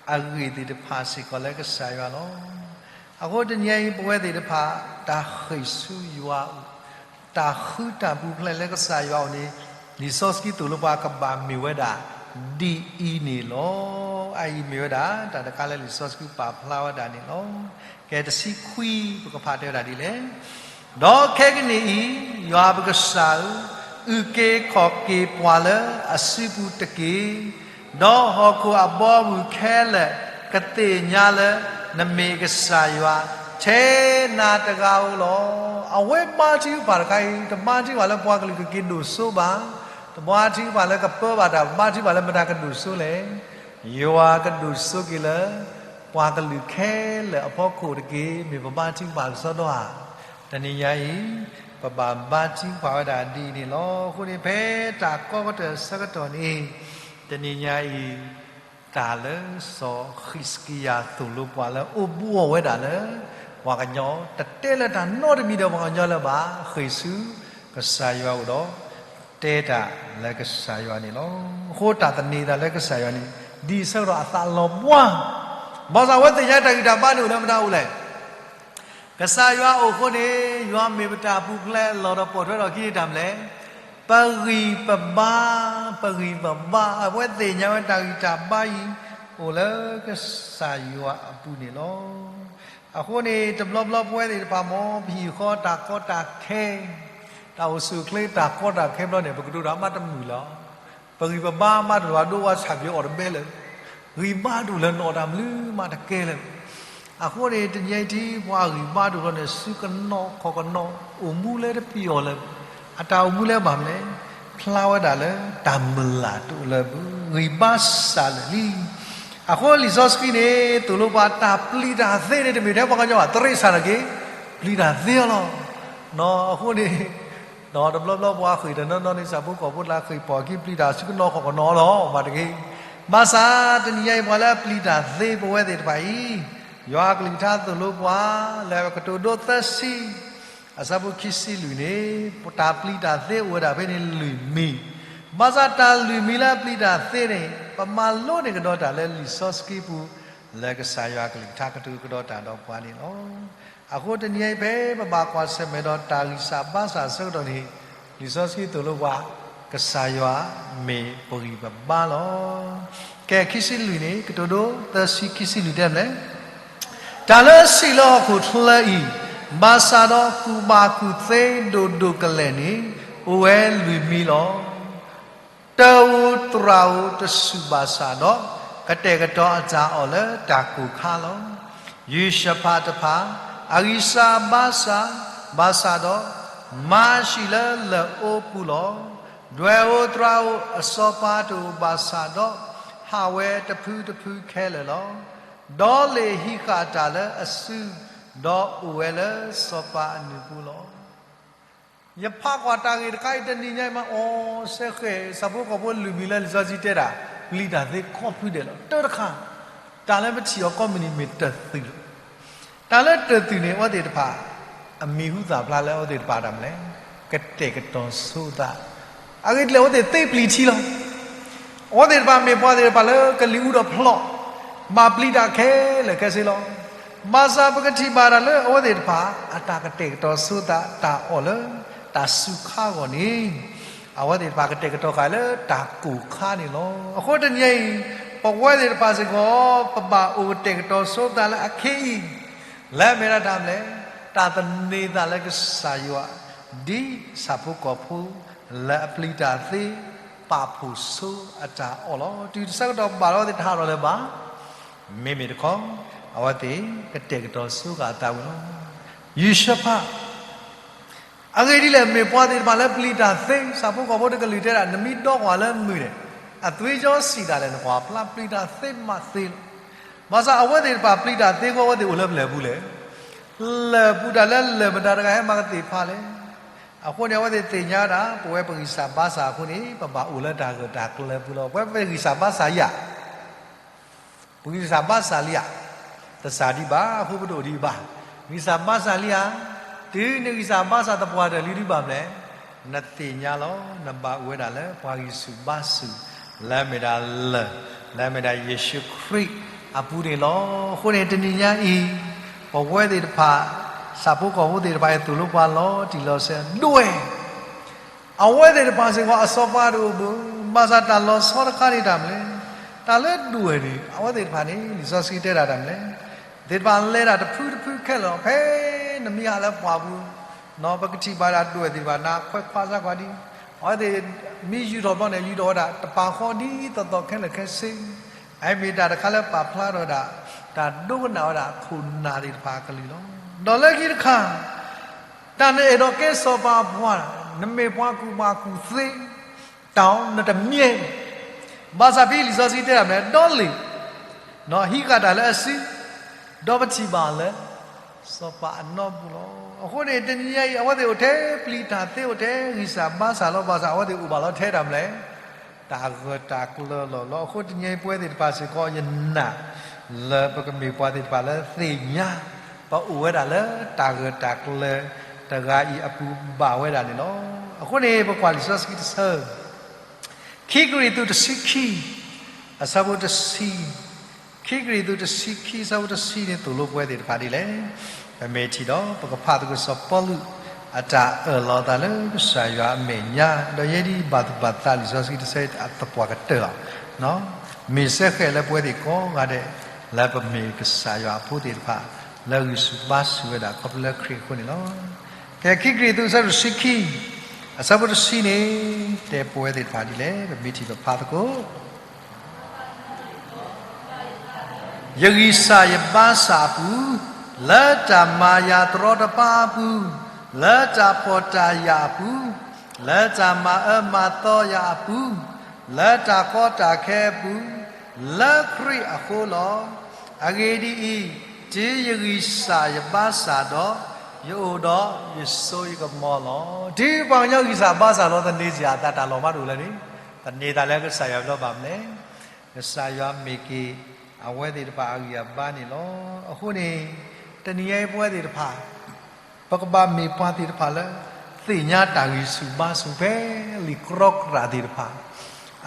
အဂ့ၢ်သ့ၣ်တဖၣ်စ့ၢ်ကီးလၢကစၢ်ယွၤလီၤ. အဃိတနံၤအံၤ ပဝဲသ့ၣ်တဖၣ် တၢ်ဃ့ၢ်ဆူယွၤအအိၣ်, တၢ်ဃုတၢ်ပူၤဖျဲးလၢကစၢ်ယွၤအအိၣ်န့ၣ် လံာ်စီဆှံသိၣ်လိပှၤကဘၣ်မ့ၢ်ဝဲဒၣ် ဒ်အံၤန့ၣ်လီၤ. အအံၤမ့ၢ်ဝဲဒၣ် တၢ်တခါလၢလံာ်စီဆှံပာ်ဖျါဝဲဒၣ်န့ၣ်လီၤ. ကဲတဆံခွံ ပကဖးတဲဝဲဒၣ်ဒ်လဲၣ်. ဒီးခဲကနံၣ်အံၤ ယွၤပကစၢ်ဧၢ, အုၣ်က့ၤခီၣ်က့ၤပှၤလၢအစုပူၤတက့ၢ်. ဒီးဟီၣ်ခိၣ်အဘီအမုၢ်ခဲလၢာ် ကသ့ၣ်ညါလၢ နမ့ၢ်ကစၢ်ယွၤ ထဲနၤတဂၤဧိၤလီၤ. အဝဲဘါထုကဖၣ်တခါအံၤ တဘါထုကဖၣ်လၢပှၤကလုာ်ကက့ၤဒိၣ်စိဘၣ်, တဘါထုကဖၣ်လၢကပၢဘၣ်တၢ်, ဘါထုကဖၣ်လၢမတၤကဒိၣ်စိလဲၣ်. ယွၤကဒိၣ်စိက့ၤလၢ ပှၤကလုာ်ခဲလၢာ်အဖီခိၣ်တက့ၢ်. မ့ၢ်ပဘါထုကဖၣ်ကစီဒီဧါ. တနံၤညါအံၤ ပဘၣ်ဘါထုကဖၣ်ဝဲဒၣ်ဒ်အံၤန့ၣ်လီၤ. အဃိန့ၣ် ဖဲတၢ်ကီကတၢၢ်အဆၢကတီၢ်န့ၣ် တနံၤညါအံၤ တၢ်လၢစီၤဃံးစကံယၤသိၣ်လိပှၤလၢအိၣ်ဘူးအီၤဝဲဒၣ်လၢ ပှၤကညီ တတဲလၢတၢ်နီတမံၤဒီးပှၤကညီလၢၤဘၣ်, ဃ့ၢ်ဆူကစၢ်ယွၤအအိၣ်ဒီး တဲတၢ်လၢကစၢ်ယွၤန့ၣ်လီၤ. အဃိတၢ်သန့ၤသးလၢကစၢ်ယွၤန့ၣ် ဒ်အဆၢကတီၢ်အသးလီၤဘှါ, ဘၣ်ဆၣ်အဝဲသ့ၣ်ညါတၢ်ဂံၢ်တၢ်ဘါန့ၣ်အိၣ်လၢမတၤအိၣ်လဲၣ်. ကစၢ်ယွၤအအိၣ်အဃိန့ၣ် ယွၤမ့ၢ်ပတၢ်ပူၤဖျဲးလီၤဒီးပိာ်ထွဲထီၣ်အခံန့ၣ်တၢ်မနုၤလဲၣ်. ပဂံၢ်ပဘါ, ပဂံၢ်ပဘါ, အဝဲသ့ၣ်ညါဝဲတၢ်ဂံၢ်တၢ်ဘါအံၤ အိၣ်လၢကစၢ်ယွၤအပူၤန့ၣ်လီၤ. အဃိန့ၣ် တဘျီဘျီပဝဲသ့ၣ်တဖၣ်မ့ၢ် ပဟံၣ်ဃီတၢ်ကီတၢ်ခဲ, တၢ်အိၣ်ဆူၣ်အိၣ်ချ့တၢ်ကီတၢ်ခဲဘျီန့ၣ် ပကတိၤတၢ်မးတမုာ်လီၤ. ပဂံၢ်ပဘါမးတလီၤဒိဝဲဆၣ်ပျ့ၤအီၣ်တဘဲလၢၤ, ဂံၢ်ဘါတအိၣ်လၢၤနီၣ်တၢ်မနုၤမးတကဲလၢၤ. အဃိန့ၣ် တနံၤအံၤထံ ပှၤဂံၢ်ဘါတအိၣ်လီၤန့ၣ် စုကနိးခီၣ်ကနိး အိၣ်မူလၢတပျီၢ်လၢၤ, အတၢ်အိၣ်မူလၢဘၣ်မနုၤလဲၣ်, ဖျါဝဲဒၣ်လၢတၢ်မုၢ်လၢ်တအိၣ်လၢၤဘၣ်, ဂံၢ်ဘါစှၤလၢာ်လံ. အဃိလံာ်စီဆှံန့ၣ် သိၣ်လိပှၤတၢ်ပျံၤတၢ်သ့န့ၣ် တမ့ၢ်ထဲပှၤကညီဘၣ်, တရ့စၢ်န့ၣ်က့ၤ ပျံၤတၢ်သ့အီၤလီၤ. အဃိန့ၣ် တဘျီဘျီပှၤဃ့ၢ်တနီၤနီၤန့ၣ် ဆၣ်ဖိကီၢ်ဖိတၢ်ဃ့ၢ်ပီၢ်အခံ ပျံၤတၢ်စုကနိးခီၣ်ကနိးလီၤ မးတဂ့ၤ. ဘၣ်ဆၣ်တနံၤညါအံၤ ပှၤလၢအပျံၤတၢ်သ့ပဝဲသ့ၣ်တဖၣ်အံၤ, ယွၤအကလုၢ်ကထါသိၣ်လိပှၤ လၢကတိၤဒိသၢဆံ အဆၢဖိခံဆံလွံၢ်န့ၣ် တၢ်ပျံၤတၢ်သ့အိၣ်ဝဲဒၣ်ဖဲန့ၣ်လွံၢ်မံၤ, ဘၣ်ဆၣ်တၢ်လွံၢ်မံၤလၢအပျံၤတၢ်သ့န့ၣ် ပမၤလိန့ၢ်ကဒီးတၢ်လၢလံာ်စီဆှံပူၤ လၢကစၢ်ယွၤအကလုၢ်ကထါကတိၤကဒီးတၢ်ဒီးပှၤန့ၣ်လီၤ. အဃိတနံၤအံၤဖဲပဘၣ်ကွၢ်ဆၢၣ်မဲာ်ဒီးတၢ်ဂံၢ်စၢ်ဘါစၢ်အဆၢကတီၢ်န့ၣ် လံာ်စီဆှံသိၣ်လိပှၤ ကစၢ်ယွၤမ့ၢ်ပဂံၢ်ပဘါလီၤ. ကဲ ခံဆံလွံၢ်န့ၣ် ကတိၤဒိသၢဆံခံဆံလွံၢ်တဲမနုၤလဲၣ်. တၢ်လၢအဆံးလၢဟီၣ်ခိၣ်ချၢအံၤ, ဘၣ်ဆၣ်ဒီးကူၣ်ဘၣ်ကူၣ်သ့ဒိၣ်ဒိၣ်ကလဲာ်န့ၣ် အိၣ်ဝဲလွံၢ်မံၤလီၤ. တၢ်အိၣ်သရၣ်အိၣ်တဆူၣ်ဘၣ်ဆၣ်ဒီး ကတဲာ်ကတီၤအတၢ်အီၣ်လၢတၢ်ကိၢ်ခါလီၤ. ယုၢ်ၡဖးတဖၣ် အဂံၢ်စၢ်ဘါစၢ်, ဘၣ်ဆၣ်ဒီး မၤအၤၡံၣ်လၢလၢၢ်အိပူၤလီၤ. ဒွဲၣ်အိၣ်သရၣ်အိၣ်အစီၤပၤတအိၣ်ဘၣ်ဆၣ်ဒီး ဟးဝဲတဖုတဖုခဲလၢာ်လီၤ. ဒီးလ့ၣ်ဟံးဃာ်တၢ်လၢအစု, ဒီးအိၣ်ဝဲလၢစီၤပၤအနုာ်ပူၤလီၤ. ယဖးကွၢ်တၢ်ဂ့ၢ်တခါအံၤတနံၤညါအံၤမး အီၤစဲဃဲၤ ဆၣ်ဖိကီၢ်ဖိလွံၢ်မံၤလၢလံာ်စီဆှံတဲဒၣ် ပျံၤတၢ်သ့ကိးဖုဒဲးလီၤ. တၢတခါ, တၢ်လၢပထံၣ်အီၤကိးမုၢ်နံၤမ့ၢ်တၢ်သုးလီၤ. တၢ်လၢတၢ်သုးန့ၣ် အဝဲသ့ၣ်တဖၣ် အမံၤဟူသၣ်ဖျါလၢအဝဲသ့ၣ်တဖၣ်တၢ်မနုၤလဲၣ်, ကတဲာ်ကတီၤဆိသး, အဂ့ၢ်ဒ်လဲၣ် အဝဲသ့ၣ်သ့ပျံၤထံလီၤ. အဝဲသ့ၣ်တဖၣ်မ့ၢ်ပှၤသ့ၣ်တဖၣ်လၢကလံၤအူဒီးဖျီၣ်, ဘၣ်ပျံၤတၢ်ခဲလၢာ်ခဲဆ့လီၤ. ဘၣ်ဆၣ်ပကထံၣ်ဘၣ်တၢ်လၢအဝဲသ့ၣ်တဖၣ် အတၢ်ကတဲာ်ကတီၤဆိသး တၢ်အီၣ်လၢတၢ်စူၤခါအဂီၢ်န့ၣ် အဝဲသ့ၣ်တဖၣ်ကတဲာ်ကတီၤဃာ်လၢတၢ်ကိၢ်ခါန့ၣ်လီၤ. အဃိတနံၤအံၤ ပဝဲသ့ၣ်တဖၣ်စ့ၢ်ကီး ပဘၣ်အိၣ်ကတဲာ်ကတီၤဆိသးလၢအခ့အံၤ လၢအမ့ၢ်ဒၣ်တၢ်မနုၤလဲၣ်, တၢ်သန့ၤသးလၢကစၢ်ယွၤ ဒ်ဆၣ်ဖိကီၢ်ဖိ လၢအပျံၤတၢ်သ့ ပာ်ဖှိၣ်ဆိအတၢ်အီၣ်လီၤ. တုၤတဆၢကတီၢ်ဘၣ်လီၤ အဝဲသ့ၣ်တဟးထီၣ်လၢၤဘၣ်. မ့မ့ၢ်တခီ အဝဲသ့ၣ်ကတဲာ်ကတီၤဆိဃာ်အသးဝဲလီၤ. ယုၢ်ၡဖး အဂ့ၢ်ဒ်လဲၣ် မ့ၢ်ပှၤသ့ၣ်တဖၣ်လၢပျံၤတၢ်သ့, ဆၣ်ဖိကီၢ်ဖိတကလုာ်တဲဒၣ် နမ့ၢ်ဒီကွၢ်လၢမုၢ်န့ၣ် အသွေးကြော စံးတၢ်လဲၣ် နကွၢ်ဖျါပျံၤတၢ်သ့မးသ့လီၤ. ဘၣ်ဆၣ်အဝဲသ့ၣ်တဖၣ်ပျံၤတၢ်သ့အဃိ အဝဲသ့ၣ်အိၣ်လၢပျၢၤပူၤလဲၣ်. လၢၢ်ပူၤတၢ်လၢလၢၢ်မတၤတဂၤဟဲမၤကသ့ၣ်ဖးလဲၣ်. အဃိန့ၣ် အဝဲသ့ၣ်သ့ၣ်ညါဒၣ် ပဝဲပဂံၢ်စၢ်ဘါစၢ်အဃိန့ၣ် ပဘၣ်အိၣ်လၢတၢ်ဂၢၢ်တၢ်ကျၢၤပူၤလီၤ. ပဝဲပဂံၢ်စၢ်ဘါစၢ်လံဧါ. ပဂံၢ်စၢ်ဘါစၢ်လံဧါ. တစၢ်ဒံးဘၣ်, အဃိပတအိၣ်ဒံးဘၣ်. ဂံၢ်စၢ်ဘါစၢ်လံဧါ. တုၤနဂံၢ်စၢ်ဘါစၢ်သပှၢ်တၢၢ်လံဒံးဘၣ်မနုၤလဲၣ်, နသ့ၣ်ညါလီၤ. နဘၣ်အိၣ်ဝဲဒၣ်လၢပှၤဂံၢ်ဆူၣ်ဘါဆူၣ် လၢအမ့ၢ်ဒၣ်လၢၢ်, လၢအမ့ၢ်ဒၣ်ယ့ၣ်ၡူးခရံာ်အပူၤန့ၣ်လီၤ. အဃိန့ၣ် တနံၤညါအံၤ ပဝဲသ့ၣ်တဖၣ် ဆၣ်ဖိကီၢ်ဖိသ့ၣ်တဖၣ်အံၤ သိၣ်လိပှၤလီၤတံၢ်လီၤဆဲးဒွဲၣ် အဝဲသ့ၣ်တဖၣ်စ့ၢ်ကီး အစီၤပၤတအိၣ်ဘၣ်, ဘၣ်ဆၣ်တၢ်လီၤဆီတခါန့ၣ်တၢ်မနုၤလဲၣ်, တၢ်လၢဒွဲၣ်န့ၣ် အဝဲသ့ၣ်တဖၣ်န့ၣ် လံာ်စီဆှံတဲဒၣ်တၢ်မနုၤလဲၣ်, သ့ၣ်တဖၣ်လဲၤဒၣ်တဖုတဖုခဲလၢာ်လီၤ. ဖဲနမ့ၢ်ဟးလၢပှၢ်ပူၤ, ပကထံၣ်ဘၣ်ဒၣ်ဒွဲၣ်သ့ၣ်တဖၣ် နခွဲးခွါစၢ်ကွၢ်ဒံး, အဝဲသ့ၣ်မ့ၢ်ယူာ်ထီၣ်ဘျီန့ၣ် ယူာ်ထီၣ်ဝဲဒၣ်တပၤဃီဒ်သိးသိးခဲလၢာ်ခဲဆ့ အမ့ၢ်တၢ်တခါလၢပာ်ဖျါထီၣ်ဝဲဒၣ် တၢ်ဒိကနၣ်ဝဲဒၣ်ခိၣ်နၢ်သ့ၣ်တဖၣ်အကလုၢ်လီၤ. ဒီးလၢခံတခါ, တၢ်နအဲၣ်ဒိးကဲစီၤပၤအပှၤ, နမ့ၢ်ပှၤကူၣ်ဘၣ်ကူၣ်သ့, တၢ်နတမံ, ဘၣ်ဆၣ်ဖဲလံာ်စီဆှံတဲဒၣ်မနုၤလဲၣ်, ဒီးလ့ၣ် ဟံးဃာ်တၢ်လၢအစု, ဒီးပထံၣ်ဘၣ်လၢ စီၤပၤအနီၢ်ပူၤလီၤ. အဃိန့ၣ် တနံၤညါအံၤ အဝဲသ့ၣ်အိၣ်ထဲပျံၤတၢ်သ့အိၣ်ထဲဂံၢ်စၢ်ဘါစၢ်လီၤ. ဘၣ်ဆၣ်အဝဲသ့ၣ်အိၣ်ဘၣ်လီၤထဲတၢ်မနုၤလဲၣ်, တၢ်ဂၢၢ်တၢ်ကျၢၤလီၤလီၤ. အဃိတနံၤညါအံၤပဝဲသ့ၣ်တဖၣ်စ့ၢ်ကီး ယနာ်လၢပကမ့ၢ်ပှၤသ့ၣ်တဖၣ်လၢသ့ၣ်ညါ ပအိၣ်ဝဲဒၣ်လၢတၢ်ဂၢၢ်တၢ်ကျၢၤတဂၤအံၤအပူၤဘၣ်ဝဲဒၣ်န့ၣ်လီၤ. အဃိန့ၣ် ပကွၢ်လံာ်စီဆှံတဆၢ ခံကရံၣ်သူးတဆံခံ အဆၢဖိတဆံ, ခံကရံၣ်သူးတဆံခံ အဆၢဖိတဆံန့ၣ် သိၣ်လိပဝဲသ့ၣ်တဖၣ်ဒ်လဲၣ်. ပမ့ၢ်ထံၣ်ဒီး ပကဖးသကိးစီၤပီလူး အတၢ်အၢၣ်လီၤအသးလၢကစၢ်ယွၤအမဲာ်ညါ, ဒီးယဲဒ်ဘၣ်သူၣ်ဘၣ်သးလံာ်စီဆှံတဆၢအံၤသပှၢ်ကတၢၢ်လီၤ. မ့ၢ်စ့ၢ်ကီးလၢပဝဲသ့ၣ်ကိးဂၤဒဲး လၢပမ့ၢ်ကစၢ်ယွၤအဖိသ့ၣ်တဖၣ် လၢဂံၢ်ဆူၣ်ဘါဆူၣ်ဝဲဒၣ်ခီဖျိလၢခရံာ်အဃိန့ၣ်လီၤ. ကဲ ခံကရံၣ်သူး အဆၢဒိၣ်တဆံခံ အဆၢဖိတဆံန့ၣ် တဲပဝဲသ့ၣ်တဖၣ်ဒ်လဲၣ်, ပမ့ၢ်ထံၣ်ပဖးသကိး ယဂံၢ်စၢ်ယဘါစၢ်အပူၤ, လၢတၢ်မၤယၤတရီတပါအပူၤ, လၢတၢ်ဖှီၣ်တၢ်ယာ်အပူၤ, လၢတၢ်မၤအၢမၤသီယၤအပူၤ, လၢတၢ်ကီတၢ်ခဲအပူၤ, လၢခရံာ်အဃိလီၤ. အဂ့ၢ်ဒ်အံၤ, တုၤယဂံၢ်စၢ်ယဘါစၢ်ဒီး, ယအိၣ်ဒီးယစိယကမီၤလီၤ. တုၤပှၤကညီဂံၢ်စၢ်ဘါစၢ်လီၤ သန့ၤစ့ၢ်အသးတၢ်လီၤမးတအိၣ်လၢၤန့ၣ်, သန့ၤသးလၢကစၢ်ယွၤဘျီဘၣ်မနုၤလဲၣ်. ကစၢ်ယွၤမ့ၢ်က့ၤအဝဲသ့ၣ်တဖၣ်အဂံၢ်အဘါန့ၣ်လီၤ. အဃိန့ၣ် တနံၤညါအံၤပဝဲသ့ၣ်တဖၣ် ပကဘၣ်မ့ၢ်ပှၤသ့ၣ်တဖၣ်လၢ သ့ၣ်ညါတၢ်ဂံၢ်ဆူၣ်ဘါဆူၣ်ဖဲလံာ်ကြီကြၣ်သ့ၣ်တဖၣ်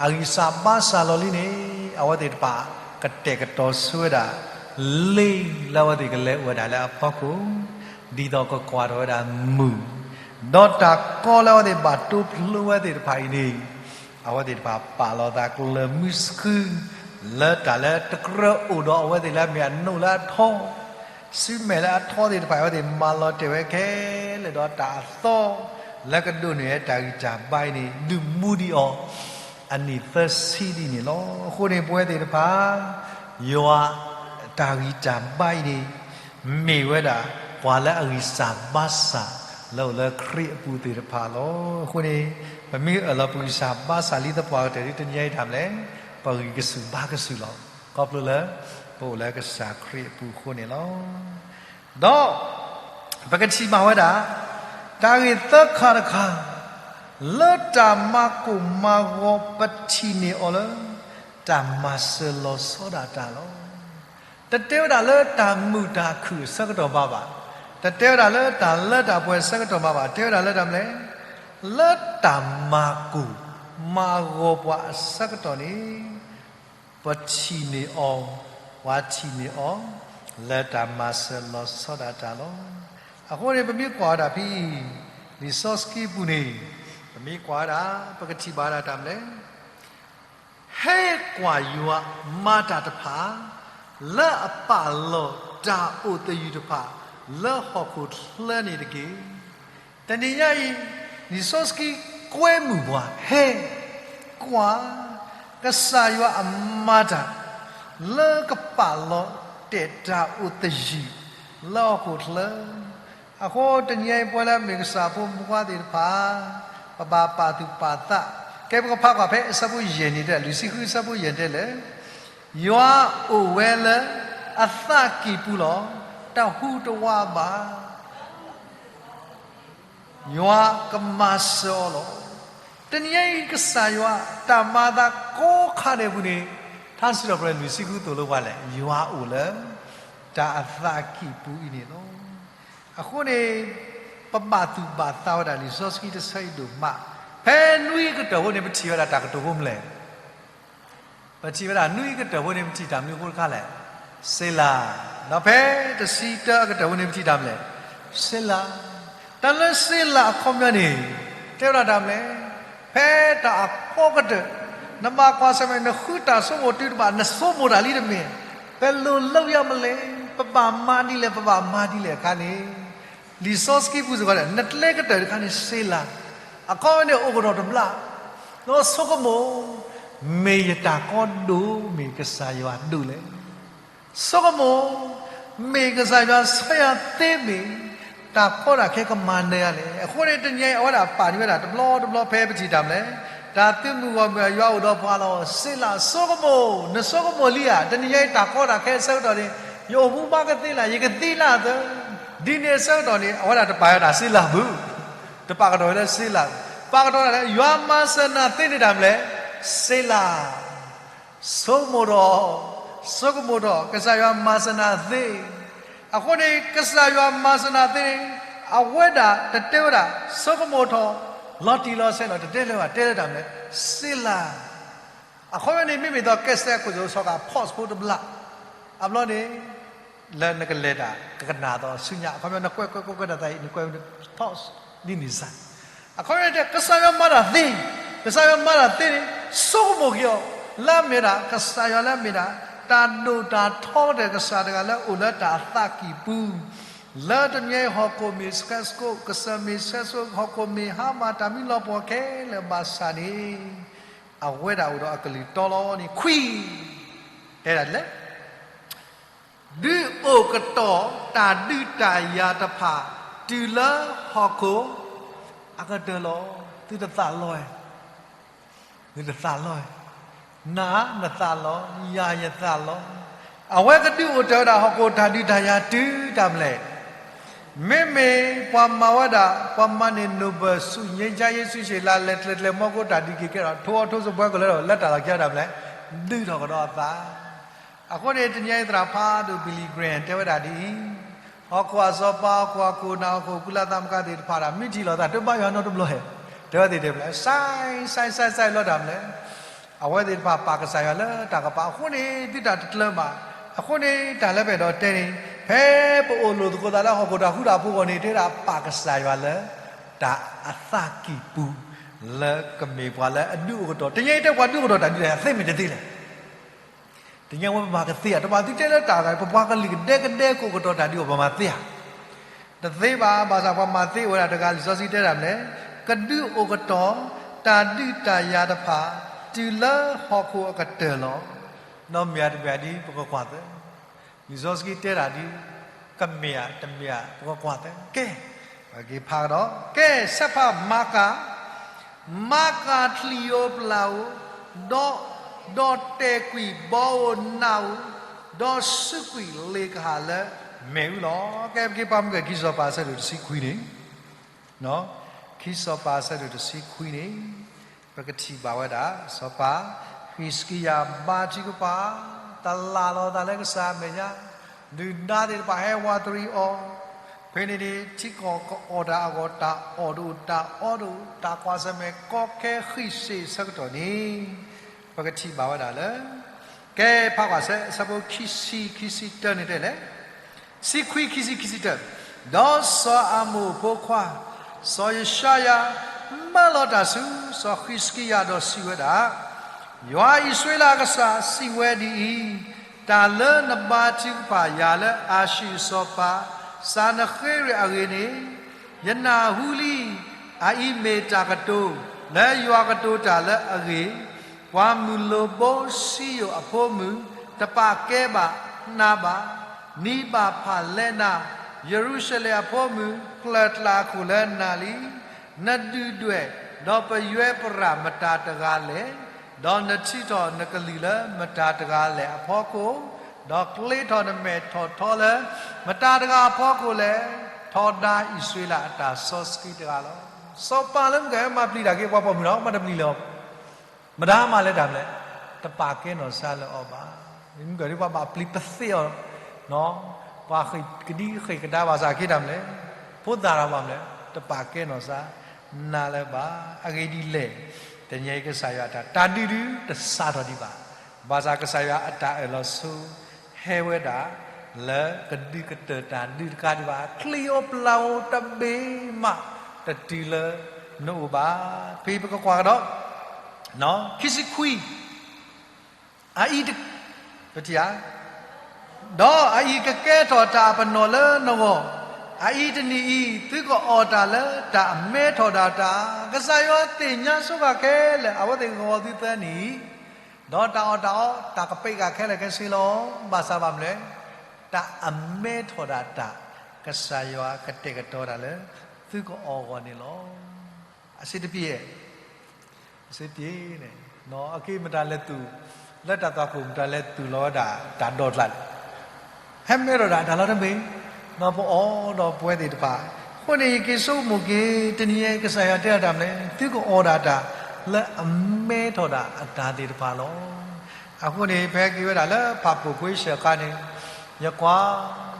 အဂံၢ်စၢ်ဘါစၢ်လီၤလံန့ၣ် အဝဲသ့ၣ်တဖၣ် ကတဲာ်ကတီၤဆိဝဲဒၣ် လ့လၢအဝဲသ့ၣ်ကလဲၤအိၣ်ဝဲဒၣ်လၢအဖီခိၣ် ဒ်သိးကကွၢ်ထီၣ်ဝဲဒၣ်မုၢ်, ဒီးတၢ်ကီလၢအဝဲသ့ၣ်ဘၣ်တိဖျိဝဲသ့ၣ်တဖၣ်အံၤန့ၣ် အဝဲသ့ၣ်တဖၣ်ပာ်လီၤသးကျၢၤမုဆှု လၢတၢ်လၢတကြၢးအိၣ်ဒီးအဝဲသ့ၣ်လၢအမ့ၢ်အနိၣ်လၢအထီ, စုမဲာ်လၢအထီသ့ၣ်တဖၣ် အဝဲသ့ၣ်မၤလီၤတဲာ်ဝဲခဲလၢာ်ဒီးတၢ်အသီ လၢကဒိးန့ၢ်ဝဲတၢ်ဂံၢ်တၢ်ဘါအံၤန့ၣ် ဒုးမူဒံးအီၤ အနံၣ်သၢဆံဒ်န့ၣ်လီၤ. အဃိန့ၣ် ပဝဲသ့ၣ်တဖၣ် ယွၤတၢ်ဂံၢ်တၢ်ဘါအံၤန့ၣ် မ့ၢ်ဝဲဒၣ် ပှၤလၢအဂံၢ်စၢ်ဘါစၢ် လၢအိၣ်လၢခရံာ်အပူၤသ့ၣ်တဖၣ်လီၤ. အဃိန့ၣ် ပမ့ၢ်အၢၣ်လီၤပဂံၢ်စၢ်ဘါစၢ်လံသပှၢ်ကတၢၢ်ဒ်တနံၤညါအံၤတၢ်မနုၤလဲၣ်, ပဂံၢ်ကဆူၣ်ဘါကဆူၣ်လီၤ. ခီဖျိလၢ ပအိၣ်လၢကစၢ်ခရံာ်အပူၤအဃိန့ၣ်လီၤ. ဒီး ပကထံၣ်ဘၣ်ဝဲဒၣ် တၢ်ဂ့ၢ်သၢခါတခါ လၢတၢ်မၤကိၢ်မၤဂီၤပထံၣ်န့ၢ်အီၤလၢ တၢ်မၤစၢၤလီၤဆီဒၣ်တၢ်လီၤ. တတဲဝဲဒၣ်လၢတၢ်မုာ်တၢ်ခုၣ်အဆၢကတီၢ်ဘၣ်ဘၣ်, တတဲဝဲဒၣ်လၢတၢ်လၢတၢ်ပှဲၤအဆၢကတီၢ်ဘၣ်ဘၣ်, တဲဝဲဒၣ်လၢတၢ်မနုၤလဲၣ်, လၢတၢ်မၤကိၢ်မၤဂီၤပှၤအဆၢကတီၢ်န့ၣ် ပထံၣ်န့ၢ်အီၤ, ပှၤထံၣ်န့ၢ်အီၤ လၢတၢ်မၤစၢၤလီၤဆီဒၣ်တၢ်လီၤ. အဃိန့ၣ် ပမ့ၢ်ကွၢ်ဝဲဒၣ်ဖဲ လံာ်စီဆှံပူၤန့ၣ် ပမ့ၢ်ကွၢ်ဝဲဒၣ် ပကထံၣ်ဘၣ်ဝဲဒၣ်တၢ်မနုၤလဲၣ်, ဟဲကွၢ်ယွၤမၤတၢ်တဖၣ် လၢအပာ်လီၤတၢ်အိၣ်သယုၢ်တဖၣ် လၢဟီၣ်ခိၣ်ချၢန့ၣ်တက့ၢ်. တနံၤညါအံၤ လံာ်စီဆှံကွဲမုာ်ပှၤ ဟဲကွၢ် ကစၢ်ယွၤအမၤတၢ် လၢကပာ်လီၤတဲာ်တၢ်အိၣ်သယုၢ် လၢဟီၣ်ခိၣ်ချၢ အဃိတနံၤညါအံၤ ပဝဲလၢအမ့ၢ်ကစၢ်ဖိမုၣ်ဖိခွါသ့ၣ်တဖၣ် ပဘၣ်ပာ်သူၣ်ပာ်သး, ကဲပကဖးကွၢ်ဖဲအဆၢဖိယဲၢ်န့ၣ်တဲ လွံၢ်ဆံဃုအဆၢဖိယဲၢ်န့ၣ်တဲလၢ ယွၤအိၣ်ဝဲလၢအသးကံၢ်ပူၤလီၤ. တဟူးတဝးဘၣ်. ယွၤကမၤစၢၤအီၤလီၤ. တနံၤညါအံၤ ကစၢ်ယွၤ တၢ်မၤအသးကိးခါန့ၣ်အပူၤန့ၣ် ထါစံးထီၣ်ပတြၢၤလွံၢ်ဆံဃုသိၣ်လိပှၤလဲၣ်, ယွၤအိၣ်လၢ တၢ်အသးကံၢ်ပူၤအံၤန့ၣ်လီၤ. အဃိန့ၣ် ပဘၣ်သူၣ်ဘၣ်သးဝဲဒၣ်လံာ်စီဆှံတဆၢအံၤဒိၣ်မး, ဖဲနွံကတၢၢ်ဖိန့ၣ် ပထံၣ်ဝဲဒၣ်တၢ်ကတိၤဖိမနုၤလဲၣ် ပထံၣ်ဝဲဒၣ်နွံကတၢၢ်ဖိန့ၣ် ပထံၣ်တၢ်မနုၤဖိတခါလဲၣ်, စ့လၤ, ဒီးဖဲတဆံတၢအကတၢၢ်ဖိန့ၣ် ပထံၣ်တၢ်မနုၤလဲၣ်, စ့လၤ, တၢ်လၢစ့လၤအခီပညီန့ၣ် တဲဝဲဒၣ်တၢ်မနုၤလဲၣ်, ဖဲတၢ်အကီကတၢၢ် နဘၣ်ကွၢ်ဆၢၣ်မဲာ် နဃုတၢ်ဆိကမိၣ်တုၤတဘၣ် နဆိကမိၣ်တၢ်လံတမ့ၢ်, ပလိၤလၢယၤမလဲၣ်, ပဘၣ်မၤဒ်လဲၣ် ပဘၣ်မၤဒ်လဲၣ်အခါန့ၣ် လံာ်စီဆှံပူၤစ့ၢ်ကီး နကျဲကတၢၢ်တခါန့ၣ် စ့လၤ, အခီပညီန့ၣ်အိၣ်ကဒီးတဘျီ, ဒီးဆိကမိၣ်, မ့ၢ်ယတၢ်ကီဒိၣ် မ့ၢ်ကစၢ်ယွၤဒိၣ်လဲၣ်. ဆိကမိၣ်, မ့ၢ်ကစၢ်ယွၤဆှၢယၤသ့မ့ၢ် တၢ်ကီတၢ်ခဲကမၤနၢၤယၤလဲၣ်. အဃိန့ၣ် တနံၤအံၤ အဝဲဒၣ်ပာ်န့ၢ်ဝဲဒၣ်တဘျီတဘျီဖဲပထံၣ်တၢ်မနုၤလဲၣ်, တၢ်သုးမုၢ်ဂီၢ်မုၢ် ယွၤအိၣ်ဒီးပှၤလီၤ. စ့လၤ, ဆိကမိၣ်, နဆိကမိၣ်လံဧါ, တနံၤအံၤ တၢ်ကီတၢ်ခဲအဆၢကတီၢ်န့ၣ် ယအိၣ်မူဘၣ်ကသ့လၢ်, ယကသံလၢ်အသၢ ဒ်န့ၣ်အဆၢကတီၢ်န့ၣ် အဝဲဒၣ်တပာ်ဝဲဒၣ်စ့လၢ်ဘၣ်, တပာ်ကတီၢ်ဝဲလၢစ့လၢ်, ပာ်ကတီၢ်ဒၣ်လဲာ် ယွၤမၤစၢၤနၤသ့န့ၣ်တၢ်မနုၤလဲၣ်, စ့လၢ် ဆိကမိၣ်ထီၣ်, ဆိကမိၣ်ထီၣ် ကစၢ်ယွၤမၤစၢၤနၤသ့. အဃိန့ၣ် ကစၢ်ယွၤမၤစၢၤနၤသ့န့ၣ် အဝဲဒၣ်တတဲဝဲဒၣ် ဆိကမိၣ်ထီၣ် လီၤတံၢ်လီၤဆဲးလီၤ တတဲလၢၤဘၣ်, တဲလၢတၢ်မနုၤလဲၣ်, စ့လၢ်. အခီပညီန့ၣ် မ့မ့ၢ်သိး ကဲစဲး အခိၣ်စီၤကး pause ဖိတဘျီ, အဘျီန့ၣ် လၢနကလဲၤတၢ် ကကနၣ်သိးဆူညါ, အခီပညီနကွဲးကွဲးကွဲးကွဲးတၢ်သးအံၤ နကွဲး pause ဒ်န့ၣ်စ့ၢ်, အခီပညီန့ၣ် ကစၢ်ယွၤမၤတၢ်သ့, ကစၢ်ယွၤမၤတၢ်သ့န့ၣ် ဆိကမိၣ်က့ၤအီၤ လၢအမ့ၢ်ဒၣ် ကစၢ်ယွၤလၢအမ့ၢ်ဒၣ် တၢ်ဒိၣ်တၢ်ထီကတၢၢ်ကစၢ်တဂၤလၢအိၣ်လၢတၢ်အသးကံၢ်ပူၤ, လၢတနံၤအံၤဟီၣ်ခိၣ်မ့ၢ်ဆှဲးစကိး, ကစၢၢ်မ့ၢ်ဆှဲးစကိး, ဟီၣ်ခိၣ်မ့ၢ်ဟါမၢ် တၢ်မံလီၤပှီၢ်ခဲလၢာ်ဘၣ်ဆၣ်န့ၣ် အဝဲဒၣ်အိၣ်ဒီးအကလုၢ်တီလီၤန့ၣ် ခွံ တဲဒၣ်လဲၣ် ဒုးအိၣ်ကတီၤတၢ်ဒုးတၢ်ယၤတဖၣ် တုၤလၢဟီၣ်ခိၣ်အကတၢၢ်လီၤ. သုတသးလီၤ, သုတသးလီၤ, နၤနသးလီၤ, ယၤယသးလီၤ. အဝဲကဒုးအိၣ်တ့ၢ်ဝဲဒၣ်ဟီၣ်ခိၣ်တၢ်ဒုးတၢ်ယၤတုၤတၢ်မနုၤလဲၣ်. မ့မ့ၢ်ပှၤမၤဝဲဒၣ် ပှၤမၤန့ၢ် Nobel ဆု ငြိမ်းချမ်းရေးဆု ရှေ့လၢလဲၤကျဲၤကျဲၤမီကိတၢ်ဒုးက့ၤကဲထီၣ် ထိအီထိစပွဲကလၢထီၣ် လၢတၢ်လီၢ်ခံတၢ်မနုၤလဲၣ်, ဒုးထီၣ်ကဒီးအသး အဃိန့ၣ် တနံၤအံၤသရၣ်ဖးဒိၣ် Billy Graham တဲဝဲဒၣ်ဒ်အံၤ, ဟီၣ်ခိၣ်အစီၤပၤ ဟီၣ်ခိၣ်အခိၣ်နၢ် ဟီၣ်ခိၣ်အကူလၢသးမကၤသ့ၣ်တဖၣ်ဒီး မ့ၢ်ထံၣ်လိာ်သး တဘါယွၤနီတဘျီဧါ, တဲဝဲသ့ၣ်တဲဘၣ်လဲၣ်, စဲးစဲးစဲးစဲးလီၤတၢ်မနုၤလဲၣ်, အဝဲသ့ၣ်တဖၣ်ပာ်ကစၢ်ယွၤလၢတၢ်ကပၤ အဃိန့ၣ် သုတၢ်တကျၢၤဘၣ်. အဃိန့ၣ် တၢ်လၢပအဲၣ်ဒိးတဲန့ၣ် ဖဲပအိၣ်လိာ်သကိးသးလၢဟီၣ်ခိၣ်တၢ်ဃူတၢ်ဖိးအဂီၢ်န့ၣ် တဲဒၣ်ပာ်ကစၢ်ယွၤလၢ တၢ်အသးကံၢ်ပူၤ လၢကမ့ၢ်ပှၤလၢအဒုးအိၣ်ကတီၤ, တနံၤအံၤတဲပှၤဒုးအိၣ်ကတီၤတၢ်ဒုးတၢ်ယၤသ့မ့ၢ်တသ့လဲၣ်. တနံၤအံၤဝဲပမၤကသ့ဧါ, တဘၣ်သုတဲလၢတၢ်ဂၤ ပပှၤကလုာ်ကဒဲကဒဲကအိၣ်ကတီၤတၢ်ဒုးအီၤ ပမၤသ့ဧါ. တသ့ဘၣ်, ဘၣ်ဆၣ်ပှၤမၤသ့အိၣ်ဝဲဒၣ်တဂၤ လံာ်စီဆှံတဲတၢ်မနုၤလဲၣ်, ကဒုးအိၣ်ကတီၤ တၢ်ဒုးတၢ်ယၤတဖၣ် တုၤလၢဟီၣ်ခိၣ်အကတၢၢ်လီၤ. ဒီးမ့ၢ်ဧါတမ့ၢ်ဧါဒ်ပကကွၢ်သၢ လံာ်စီဆှံတဲတၢ်ဒ် ကမ့ၢ်ဧါတမ့ၢ်ဧါ ပကကွၢ်သၢ, ကဲ, ပက့ၤဖးကဒီး, ကဲ, ဆဲးဖးမၤကၤ, မၤကၤချံၣ်ဧိၤပျၢ်ဧိၤ, ဒီး, ဒီးတဲာ်ကွံာ်ဘီဧိၤနးဧိၤ, ဒီးစူးကွံာ်လ့ၤကဟၣ်လၢမ့ၣ်အူလီၤ. ကဲ, ပက့ၤဖးမုၢ်ကဲ ခံစီၤပၤအဆၢဒိၣ်တဆံခွံန့ၣ် ခံစီၤပၤအဆၢဒိၣ်တဆံခွံန့ၣ် ပကထံၣ်ဘၣ်ဝဲဒၣ် စီၤပၤ ဟံးစကံယၤဘါထုကဖၣ်, တလၢ်လီၤသးလၢကစၢ်အမဲာ်ညါ, ဒုၣ်ဒါသ့ၣ်တဖၣ်ဟဲဝးတရံးအီၤ, ဖဲန့ၣ်န့ၣ် ထံကီၢ်ကအီၣ်တၢ်အဂီၢ် တၢ်အီၣ်တအိၣ် တၢ်အီတအိၣ် တၢ်ကွၢ်ဆၢၣ်မဲာ်ကီခဲဃံးစ့ၣ်အဆၢကတီၢ်န့ၣ် ပကထံၣ်ဘၣ်ဝဲဒၣ်လၢ ကဲဖးကွၢ်ဆၢ အဆၢဖိခံဆံ ခံဆံတၢန့ၣ်တဲလဲၣ် ဆံခွံ ခံဆံ ခံဆံတၢ, ဒီးစီၤအၤမိၣ်အဖိခွါ စီၤယၡါယၤ မၢလီၤတၢ်ဆူ စီၤဟံးစကံယၤဒီးစံးဝဲဒၣ်, ယွၤအံၣ်စရ့လးအကစၢ်စံးဝဲဒ်အံၤ, တၢ်လၢနဘါထုကဖၣ်ယၤလၢအၤၡူၢ်အစီၤပၤ စၤနဃ့ရံးအဂ့ၢ်န့ၣ် ယနၢ်ဟူလံ, အအံၤမ့ၢ်တၢ်ကတိၤလၢယွၤကတိၤတၢ်လၢအဂ့ၢ်, ပှၤမုၢ်လိၣ်ဘိစံယိၣ်အဖိမုၣ် တပာ်ကဲဘၣ်နၤဘၣ်, နံၤဘၣ်ဖၣ်လဲနၤ, ယရူၤၡလ့ၣ်အဖိမုၣ် ကျၢၢ်ကျၢ်ခိၣ်လၢနၤလံ. နဒုၣ်ဒွဲၣ်ဒီးပယွဲပရၣ်မတၤတဂၤလဲၣ်, ဒီးနထုးထီၣ်နကလုၢ်လၢမတၤတဂၤလဲၣ်အဖီခိၣ်, ဒီးကျ့ထီၣ်နမဲာ်ထီၣ်ထီလၢမတၤတဂၤအဖီခိၣ်လဲၣ်, ထီဒါအံၣ်စရ့လးအတၢ်စီဆှံတဂၤလီၤ. စီၤပၤလၢမုၢ်ကဲမၤပျံၤတၢ်က့ ပှၤပိာ်မုၣ်လီၤ မၤတပျံၤလၢၤ မတၤမၤလၢတၢ်မနုၤလဲၣ်, တပာ်ကဲနီၣ်စါလၢအီၤဘၣ်. မုၢ်ကဲဒ်ပှၤဘၣ်ပျံၤပသ့အီၤ, ပှၤဃ့ၢ်ကဒံဃ့ၢ်ကဒါဘၣ်ဆၣ်က့တၢ်မနုၤလဲၣ်, ဖိသၣ်တၢ်ဘၣ်မနုၤလဲၣ်, တပာ်ကဲနီၣ်စါနၤလၢၤဘၣ်. အဂ့ၢ်ဒ်လဲၣ်, တနံၤအံၤကစၢ်ယွၤအတၢ် တၢ်ဒုးဒုးတစးထီၣ်ဒံးဘၣ်. ဘၣ်ဆၣ်ကစၢ်ယွၤအတၢ်အၢၣ်လီၤဆိ ဟဲဝဲဒၣ် လၢကဒုးကတၢၢ်တၢ်ဒုးတခါဒံးဘၣ်, ချံၣ်ဧိၤပျၢ်ဧိၤတဘ့ၣ်မး တတုၤလၢနအိၣ်ဘၣ်. ဖဲပကကွၢ်ကဒီး ခံဆံခွံ, အအံၤ, ပထံၣ်ဧါ, ဒီးအအံၤကကဲထီၣ်တၢ်အပနီၣ်လၢနဂီၢ်, အအံၤတနံၤအံၤ သုကအီၣ်တၢ်လၢတၢ်အမဲထီၣ်ဒၣ်တၢ်, ကစၢ်ယွၤသ့ၣ်ညါဆိဃာ်ခဲလၢာ် အဝဲသ့ၣ်ကဂီၤသုသၢနံၣ် ဒီးတၢ်အီၣ်တၢ်အီ တၢ်ကပံးဂၤခဲလၢာ်ခဲဆ့လီၤ. ဘၣ်ဆၣ်ဘၣ်မနုၤလဲၣ်, တၢ်အမဲထီၣ်ဒၣ်တၢ် ကစၢ်ယွၤကတဲာ်ကတီၤတၢ်လၢ သုကအီၣ်အဂီၢ်န့ၣ်လီၤ. အစ့တပံၤ, အစ့တပံၤန့ၣ်, အက့မတၤလဲၤသူၣ်, လၢတၢ်သွၣ်ခိၣ်မတၤလဲၤသူၣ်လီၤဝဲဒၣ်တၢ်ဒီၣ်ကျါလဲၣ်. ဟဲမဲထီၣ်ဒၣ်တၢ်လီၤတမ့ၢ်, ဒီးပအီၣ်ဒီးပဝဲသ့ၣ်တဖၣ်. အဃိန့ၣ် ယက့ၤဆိကမိၣ်က့ၤ တနံၤအံၤ ကစၢ်ယွၤတဲအတၢ်မနုၤလဲၣ်, သုကအိၣ်ဒီးတၢ်လၢအမဲထီၣ်ဒၣ်အတၢ်သ့ၣ်တဖၣ်လီၤ. အဃိန့ၣ် ဖဲက့ၤဝဲဒၣ်လၢဖးပိၣ်ကွ့ဆၢၣ်အခါန့ၣ်, ယကွၢ်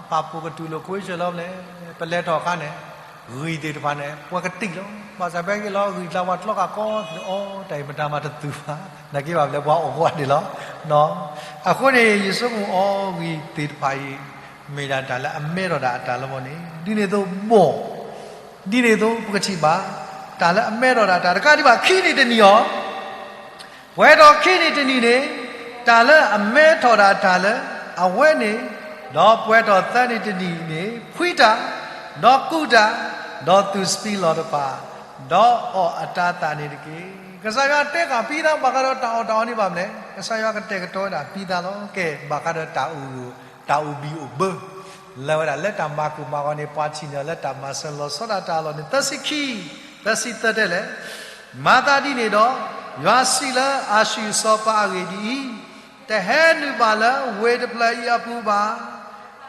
ဖးပိၣ်ကတူၢ်လိာ်ကွ့ဆၢၣ်လီၤမနုၤလဲၣ်, ပလဲၤထီၣ်အခါန့ၣ် ဂံၢ်သ့ၣ်တဖၣ်န့ၣ် ပှၤကတံၢ်လီၤ. ဘၣ်ဆၣ်ဖဲက့ၤလီၤဂံၢ်ကျါ ပှၤကျီကးကီသ့ၣ်အီၤ တၢ်အံၤမတၤမးတသူၣ်ဘၣ်, နာ်က့ဘၣ်ဖဲလဲၣ် ပှၤအိၣ်ကွၢ်ဒံးလီၤ. အဃိန့ၣ် ယဆိကမိၣ်အီၤဂံၢ်သ့ၣ်တဖၣ်အံၤ မ့ၢ်ဒၣ်တၢ်လၢအမဲထီၣ်ဒၣ်အတၢ်လၢမနုၤန့ၣ် ဒ်န့ၣ်အသိးဘီၣ်, ဒ်န့ၣ်အသိးပကထံၣ်ဘၣ် တၢ်လၢအမဲထီၣ်ဒၣ်တၢ်တခါဒံးဘၣ် ခံနံၣ်တနံၣ်အီၤ ပှဲၤထီၣ်ခံနံၣ်တနံၣ်န့ၣ် တၢ်လၢအမဲထီၣ်ဒၣ်တၢ်လၢအဝဲန့ၣ်, ဒီးပှဲၤထီၣ်သၢနံၣ်တနံၣ်န့ၣ် ဖှံတၢ်, ဒီးကူးတၢ်, ဒီးသူၣ်စပံးလီၢ်တဖၣ်, ဒီးအီၣ်အတၤသၣ်န့ၣ်တက့ၢ်. ကစၢ်ယွၤတဲဃာ်ပံသါဘၣ်ဃးဒီးတၢ်အီၣ်တၢ်အီန့ၣ်ဘၣ်မနုၤလဲၣ်, ကစၢ်ယွၤကတဲာ်ကတီၤဝဲဒၣ်ပံသါလီၤ. ကဲ ဘၣ်ဃးဒီးတၢ်အိၣ်, တၢ်အိၣ်ဘံၣ်အိၣ်ဘၢ လၢဝဲဒၣ်လၢတၢ်မၤကိၢ်မၤဂီၤန့ၣ် ပှၤထံၣ်န့ၢ်အီၤလၢတၢ်မၤစၢၤလီၤဆီဒၣ်တၢ်အလီၢ်န့ၣ် သၢဆံခံ, သၢဆံသၢတဲလဲၣ်, မၤသးဒ်န့ၣ်ဒီး ယွၤစံးလၢအၤၡူၢ်စီၤပၤအဂ့ၢ်ဒ်အံၤ, တဟဲနုာ်ဘၣ်လၢဝ့ၢ်တဖျၢၣ်အံၤအပူၤဘၣ်.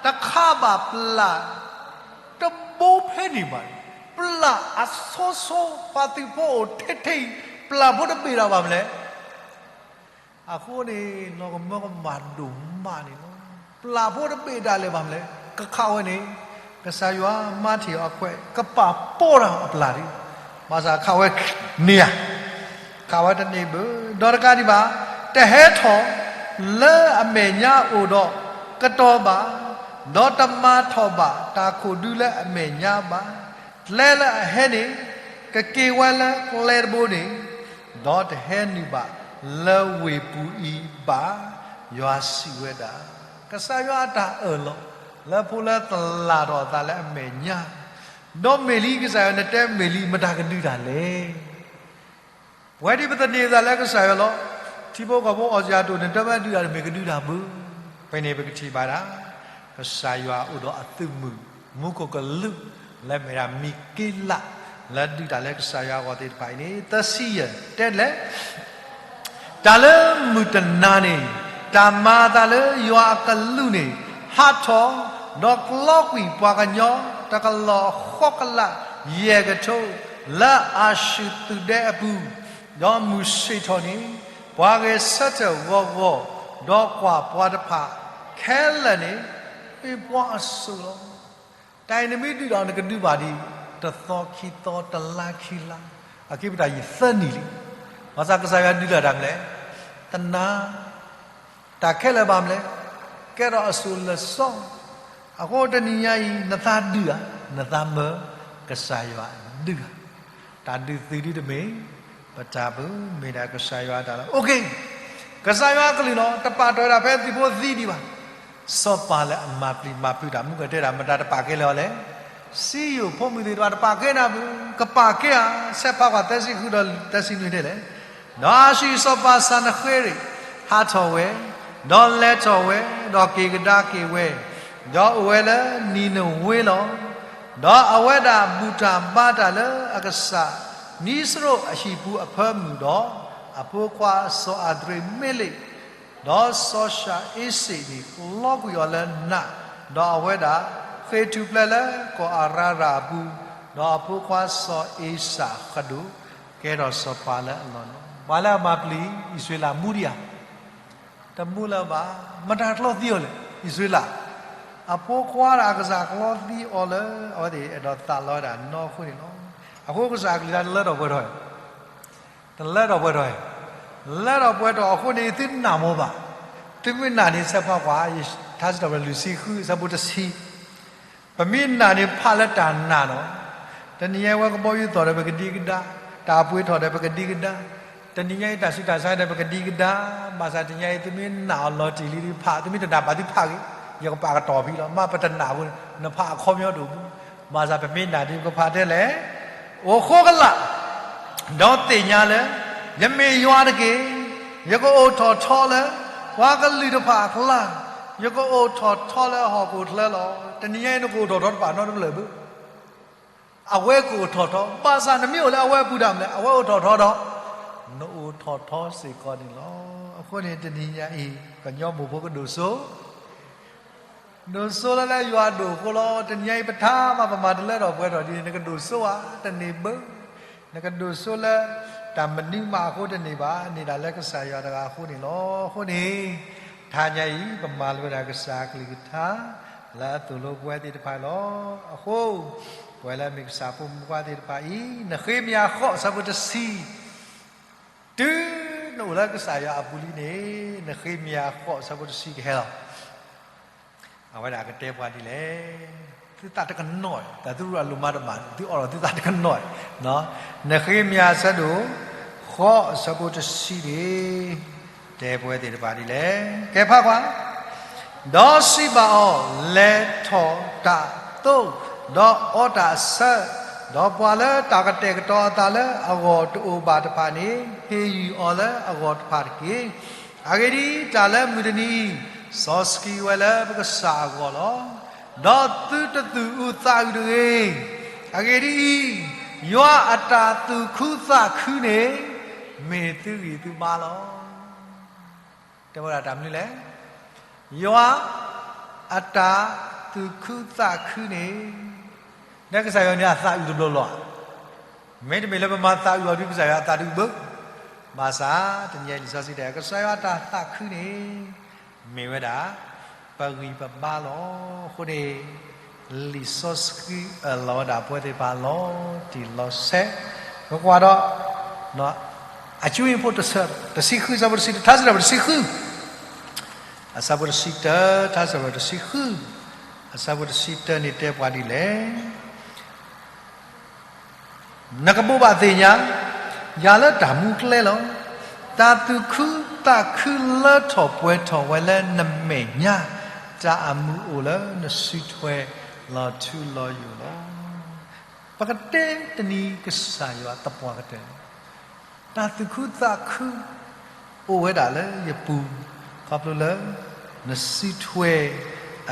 တခးဘၣ်ပျၢ်တဘိဖဲန့ၣ်ဘၣ်, ပျၢ်အဆိဆိ ပှၤသုးဖိအိၣ်ထဲထဲအံၤ ပျၢ်ဖိတဘ့ၣ်ဒၣ်ဘၣ်မနုၤလဲၣ်. အဃိန့ၣ် လီၤကမၢကမၣ်ဒိၣ်မးန့ၣ်လီၤ. ပျၢ်ဖိတဘ့ၣ်ဒၣ်လဲာ်ဘၣ်မနုၤလဲၣ်, ကခးဝဲန့ၣ် ကစၢ်ယွၤမၤထံၣ်အီၤအခွဲး ကပာ်ပီတၢ်အပျၢ်ဒံး, ဘၣ်ဆၣ်ခးဝဲန့ၣ်ဧါ, ခးဝဲတန့ၢ်ဘၣ်. ဒီးတကးဒံးဘၣ်, တဟဲထီၣ်လၢအမဲာ်ညါအိၣ်ဒီးကတီၤဘၣ်, ဒီးတမၤထီၣ်ဘၣ်တၢ်ခိၣ်ဒုလၢအမဲာ်ညါဘၣ်. ကျဲလၢအဟဲန့ၣ် ကက့ၤဝဲလၢကျဲတဘိန့ၣ်, ဒီးတဟဲနုာ်ဘၣ်လၢဝ့ၢ်ပူၤအံၤဘၣ်, ယွၤစံးဝဲဒၣ်. ကစၢ်ယွၤအတၢ်အၢၣ်လီၤ လၢဖိလၢသလၣ်ထီၣ်အသးလၢအမဲာ်ညါ, ဒီးမ့ၢ်လံကစၢ်ယွၤ နတဲမ့ၢ်လံ မတၤကဒုးတၢ်လဲၣ်. ပဝဲဒၣ်ပသန့ၤသးလၢကစၢ်ယွၤလီၤ. ထံဖိကီၢ်ဖိအီစၢၤအတိၢ်န့ၣ် တမ့ၢ်ဒုးတၢ်တမ့ၢ်ကဒုးတၢ်ဘၣ်. ဖဲန့ၣ်ပကထံၣ်ဘၣ်ဒၣ် ကစၢ်ယွၤအိၣ်ဒီးအသုးမုၢ် မူခိၣ်ကလူး လၢမ့ၢ်ဒၣ်မံၤက့လး လၢဒုးတၢ်လၢကစၢ်ယွၤအဂီၢ်သ့ၣ်တဖၣ်အံၤန့ၣ် သၢဆံယဲၢ်တဲလဲၣ် တၢ်လၢမုၢ်တနၤန့ၣ် တၢ်မၤအသးလၢယွၤအကလူးန့ၣ် ဟးထီၣ်, ဒီးကျီကွံာ်ပှၤကညီတကလီၢ်ဃီကလးယဲၢ်ကထိ လၢအၤၡူၢ်သုးဒဲအပူၤ, ဒီးမုၢ်ဆ့ၣ်ထီၣ်န့ၣ် ပှၤဂဲၤဆၢထၢၣ်ဂီၤဂီၤ, ဒီးကွၢ်ပှၤတဖၣ်ခဲလၢာ်န့ၣ် မ့ၢ်ပှၤအစိၣ်လီၤ. တၢ်အံၤနမ့ၢ်ဒုးဒီးနကဒုးဘၣ်ဒံး တသီခံသီတလါခံလါ, အက့ၤပတၢ်ယံာ်သၢနံၣ်လံ. ဘၣ်ဆၣ်ကစၢ်ယွၤဒုးတၢ်တၢ်မနုၤလဲၣ်, တနၤ တၢ်ခဲလၢာ်ဘၣ်မနုၤလဲၣ်, ကဲထီၣ်အစိၣ်လၢာ်စီဆှံ. အဃိတနံၤညါအံၤ နသးဒုးဧါ, နသးမၢကစၢ်ယွၤဒုးဧါ. တၢ်ဒုးသုးဒုးတမ့ၢ် ပတၢ်ဘၣ်, မ့ၢ်ဒၣ်ကစၢ်ယွၤအတၢ်လီၤ. ကစၢ်ယွၤအကလုၢ်လီၤ, တပာ်တ့ၢ်ဝဲဒၣ်ဖဲသုးဖိသံဒံးဘၣ်. စီၤပၤလၢအမၤပျံၤမၤဖုးတၢ်မူကတၢၢ်ဒၣ် မတၤတပာ်ကဲလၢၤအီၤလဲၣ်. စံယိၣ်ဖိမုၣ်သ့ၣ်တဖၣ်တပာ်ကဲနၤဘၣ်, ကပာ်ကဲဧါ, ဆဲးဖးကွၢ်သၢဆံဃုဒီးသၢဆံနွံန့ၣ်လဲၣ်. ဒီးအၤၡူၢ်စီၤပၤစၤနဃ့ရံး ဟးထီၣ်ဝဲ, ဒီးလဲၤထီၣ်ဝဲ, ဒီးက့ၤကဒါက့ၤဝဲ, ဒီးအိၣ်ဝဲလၢနံၤနဝ့လီၤ. ဒီးအဝဲဒၣ်ဘူၣ်တၢ်ဘါတၢ်လၢအကစၢ် နံစရိၣ်အဟံၣ်ပူၤအဖၢမုၢ်ဒီး, အဖိခွါစီၤအၤဒြ့းမ့လ့း ဒီးစီၤၡၤအ့စ့းန့ၣ် လီၤကွံာ်အီၤလၢနး, ဒီးအဝဲဒၣ်ဃ့ၢ်ထူၣ်ဖျဲးလၢကီၢ်အၤရၣ်အပူၤ, ဒီးအဖိခွါစီၤအ့စၢ်ဃဒိး ကဲထီၣ်စီၤပၤလၢအလီၢ်လီၤ. ပှၤလၢအမၤပျံၤအံၣ်စရ့လးမူဒံးဧါ, တမူလၢၤဘၣ်, မတၤကျီသံအီၤလဲၣ်, အံၣ်စရ့လး အဖိခွါဒၣ်အကစၢ်ကျီသံအီၤလၢ အဝဲသ့ၣ်အဲၣ်ဒိးသးလီဝဲဒၣ်နီၢ်ခိန့ၣ်လီၤ. အဃိကစၢ်အကလုၢ်တၢ်တလၢထီၣ်ပှဲၤထီၣ် တလၢထီၣ်ပှဲၤထီၣ်, လၢထီၣ်ပှဲၤထီၣ်အဃိန့ၣ် သုနၢ်မ့ၢ်ဘၣ်, သုမ့ၢ်နာ်န့ၣ် ဆဲးဖးကွၢ် ထါစံးထီၣ်ပတြၢၤလွံၢ်ဆံဃု အဆၢဖိတဆံ, ပမ့ၢ်နာ်န့ၣ်ဖးလၢတၢ်နာ်လီၤ. တနံၤညါအံၤဝဲကဘီယူၤသီၣ်ဒီးပကဒံကဒါ, တၢ်အပှ့ၤထီၣ်ဒီးပကဒံကဒါ, တနံၤညါအံၤတၢ်ဆူးတၢ်ဆါဒီးပကဒံကဒါ, ဘၣ်ဆၣ်တနံၤညါအံၤ သုမ့ၢ်နာ်အီၤလီၤတံၢ်လံဖး, သုမ့ၢ်တနာ်ဘၣ်သုဖးဂ့ၤ, ယကပာ်ကတီၢ်ဖဲလီၤ. မ့ၢ်ပတနာ်အဃိန့ၣ် နဖးအခီပညီတအိၣ်ဘၣ်. ဘၣ်ဆၣ်ပမ့ၢ်နာ်ဒ်ပကဖးတဲလဲၣ်, အိၣ်ဃိကလာ် ဒီးသ့ၣ်ညါလၢ ယမ့ၢ်ယွၤတက့ၢ်. ယကအိၣ်ထီၣ်ထီလၢ ပှၤကလုာ်တဖၣ်အကျါ, ယကအိၣ်ထီၣ်ထီလၢဟီၣ်ခိၣ်ချၢလီၤ. တနံၤညါအံၤ နကအိၣ်ထီၣ်ထီတဖၣ်နီတဖျၢၣ်ဘၣ်. အဝဲကအိၣ်ထီၣ်ထီ, ဘၣ်ဆၣ်နမ့ၢ်အိၣ်လၢအဝဲအပူၤတၢ်မနုၤလဲၣ်, အဝဲအိၣ်ထီၣ်ထီဒီး နအိၣ်ထီၣ်ထီစ့ၢ်ကီးန့ၣ်လီၤ. အဃိန့ၣ် တနံၤညါအံၤ ကညီမိၢ်ဖိကဒိၣ်စိ ဒိၣ်စိလၢလၢယွၤအဒိၣ်အဃိလီၤ. တနံၤအံၤပထါမး ပမၤတလၢထီၣ်ပှဲၤထီၣ်ဒ်န့ၣ် နကဒိၣ်စိဧါ, တန့ၢ်ဘၣ်. နကဒိၣ်စိလၢတၢ်မနုၤမးအဃိတန့ၢ်ဘၣ်. န့ၢ်ဒၣ်လၢကစၢ်ယွၤတဂၤအဃိန့ၣ်လီၤ. အဃိန့ၣ် တဟါညါအံၤ ပမၤလိဝဲဒၣ်ကစၢ်အကလုၢ်ကထါ လၢအသိၣ်လိပဝဲသ့ၣ်တဖၣ်လီၤ. အဃိ ပဝဲလၢမ့ၢ်ကစၢ်ဖိမုၣ်ဖိသ့ၣ်တဖၣ်အံၤ နဃ့မယၤဃိး အဆၢဖိတဆံ တုၤနအိၣ်လၢကစၢ်ယွၤအပူၤလံန့ၣ် နဃ့မယၤဃိး အဆၢဖိတဆံကဟဲလီၤ. အဝဲဒၣ်ကတဲပှၤဒ်လဲၣ်. သုသးတကနီၣ်, တၢ်သုရူးအလိၣ်မၤတဘၣ်, သုအိးထီၣ်သုသးတကနီၣ်. နဃ့မယၤဆၢဒိၣ်ဃိး အဆၢဖိတဆံန့ၣ် တဲပဝဲသ့ၣ်တဖၣ်ဒ်လဲၣ်. ကဲဖးကွၢ် ဒီးစံးဘၣ်အီၤ, လဲၤထီၣ်တၢ်အသိး, ဒီးအီတၢ်အဆၢ, ဒီးပှၤလၢတၢ်ကတဲာ်ကတီၤအသးလၢအဂီၢ်တအိၣ်ဘၣ်တဖၣ်န့ၣ် ဟ့ၣ်ယုၢ်အီၤလၢအဂီၢ်တဖၣ်တက့ၢ်. အဂ့ၢ်ဒ်အံၤ, တၢ်လၢမုၢ်တနံၤအံၤ စီဆှံဝဲလၢပကစၢ်အဂီၢ်လီၤ. ဒီးသုတသူၣ်အုးသးအုးတဂ့ၤ. အဂ့ၢ်ဒ်အံၤ, ယွၤအတၢ်သူၣ်ခုသးခုန့ၣ် မ့ၢ်သုဂံၢ်သုဘါလီၤ. တဲဝဲဒၣ်တၢ်မနုၤလဲၣ်. ယွၤအတၢ်သူၣ်ခုသးခုန့ၣ် လၢကစၢ်ယွၤန့ၣ် အသးအုးတဘျီလီၤ. မ့တမ့ၢ်လၢပမၤသးအုးအီၤဒီး ကစၢ်ယွၤအသးတအုးဘၣ်. ဘၣ်ဆၣ် တနံၤအံၤလံာ်စီဆှံတဲ ကစၢ်ယွၤအတၢ်သးခုန့ၣ် မ့ၢ်ဝဲဒၣ် ပဂံၢ်ပဘါလီၤ. အဃိန့ၣ် လံာ်စီဆှံအၢၣ်လီၤဝဲဒၣ်ပဝဲသ့ၣ်တဖၣ်လီၤတံၢ်လီၤဆဲး, ပကွၢ်ဒီး အကၠိဖိတဆၢ တဆံဃု အဆၢဖိတဆံတၢ ထါစံးထီၣ်ပတြၢၤတဆံဃု အဆၢဖိတဆံတၢ ထါစံးထီၣ်ပတြၢၤတဆံဃု အဆၢဖိတဆံတၢန့ၣ်တဲပှၤဒ်လဲၣ်. နကဘိးဘၣ်သ့ၣ်ညါ ယၤလၢတၢ်မူကျဲလီၤ. တၢ်သူၣ်ခုသးခုလၢထီၣ်ပှဲၤထီၣ်ဝဲလၢနမဲာ်ညါ, တၢ်အမုာ်အိၣ်လၢနစုထွဲလီၤထူလီၤယိာ်လီၤ. ပကတဲတနံၤကစၢ်ယွၤသပှၢ်ကတၢၢ်န့ၣ် တၢ်သူၣ်ခုသးခု အိၣ်ဝဲဒၣ်လၢယပူၤ ခီဖျိလၢ နစုထွဲ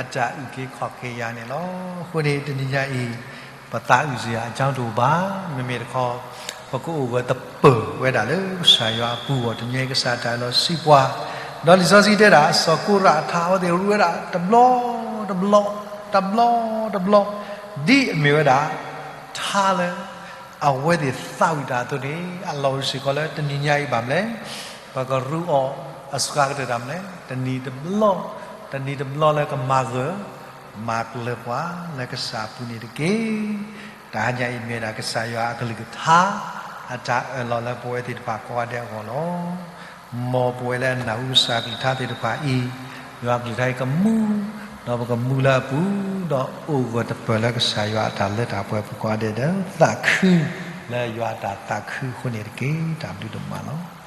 အတၢ်အုၣ်က့ၤခီၣ်က့ၤယၤန့ၣ်လီၤ. အဃိန့ၣ် တနံၤညါအံၤ ပသးအုးစရာအကြောင်းတအိၣ်ဘၣ်. မ့မ့ၢ်တခီ ပကအိၣ်ဂၢၢ်တပၢၢ်ဝဲဒၣ်လၢကစၢ်ယွၤအပူၤအဂီၢ် တနံၤညါအံၤကစၢ်တၢ်အၢၣ်လီၤစံးပှၤ, ဒီးလံာ်စီဆှံတဲဒၣ် စီၤကိရးအထါအဝဲသ့ၣ်ရူးဝဲဒၣ်တဘျီ တဘျီ တဘျီ တဘျီ ဒ်အမ့ၢ်ဝဲဒၣ် ထါလၢ အဝဲသ့ၣ်သးဝံၣ်တၢ်အသိးန့ၣ် အလီၢ်အိၣ်စ့ၢ်ကီးလၢတနံၤညါအံၤဘၣ်မလဲၣ်. ပကရူးအီၤအစှၤကတၢၢ်တၢ်မလဲၣ်, တနံၤတဘျီ တနံၤတဘျီလၢကမၤဂၢၢ် မၤကျၢၤပှၤလၢကစၢ်အပူၤန့ၣ်တက့ၢ်. တဟါညါအံၤမ့ၢ်ဝဲဒၣ်ကစၢ်ယွၤအကလုၢ်ကထါ အတၢ်အၢၣ်လီၤလၢပဝဲသ့ၣ်တဖၣ်ကိးဂၤဒဲးအဂီၢ်လီၤ. မ်ပဝဲလၢအနၢ်ဟူကစၢ်အကလုၢ်ကထါသ့ၣ်တဖၣ်အံၤ ယွၤအကလုၢ်ကထါအံၤကမူ ဒီးပကမူလၢအပူၤ ဒီးအိၣ်ဂၢၢ်တပၢၢ်လၢကစၢ်ယွၤအတၢ်လၢတၢ်ပှဲၤအပူၤကိးဂၤဒဲးဒီး သးခုလၢယွၤအတၢ်သးခုအဃိန့ၣ်တက့ၢ်. တၢ်ဘျုးဒိၣ်မးလီၤ.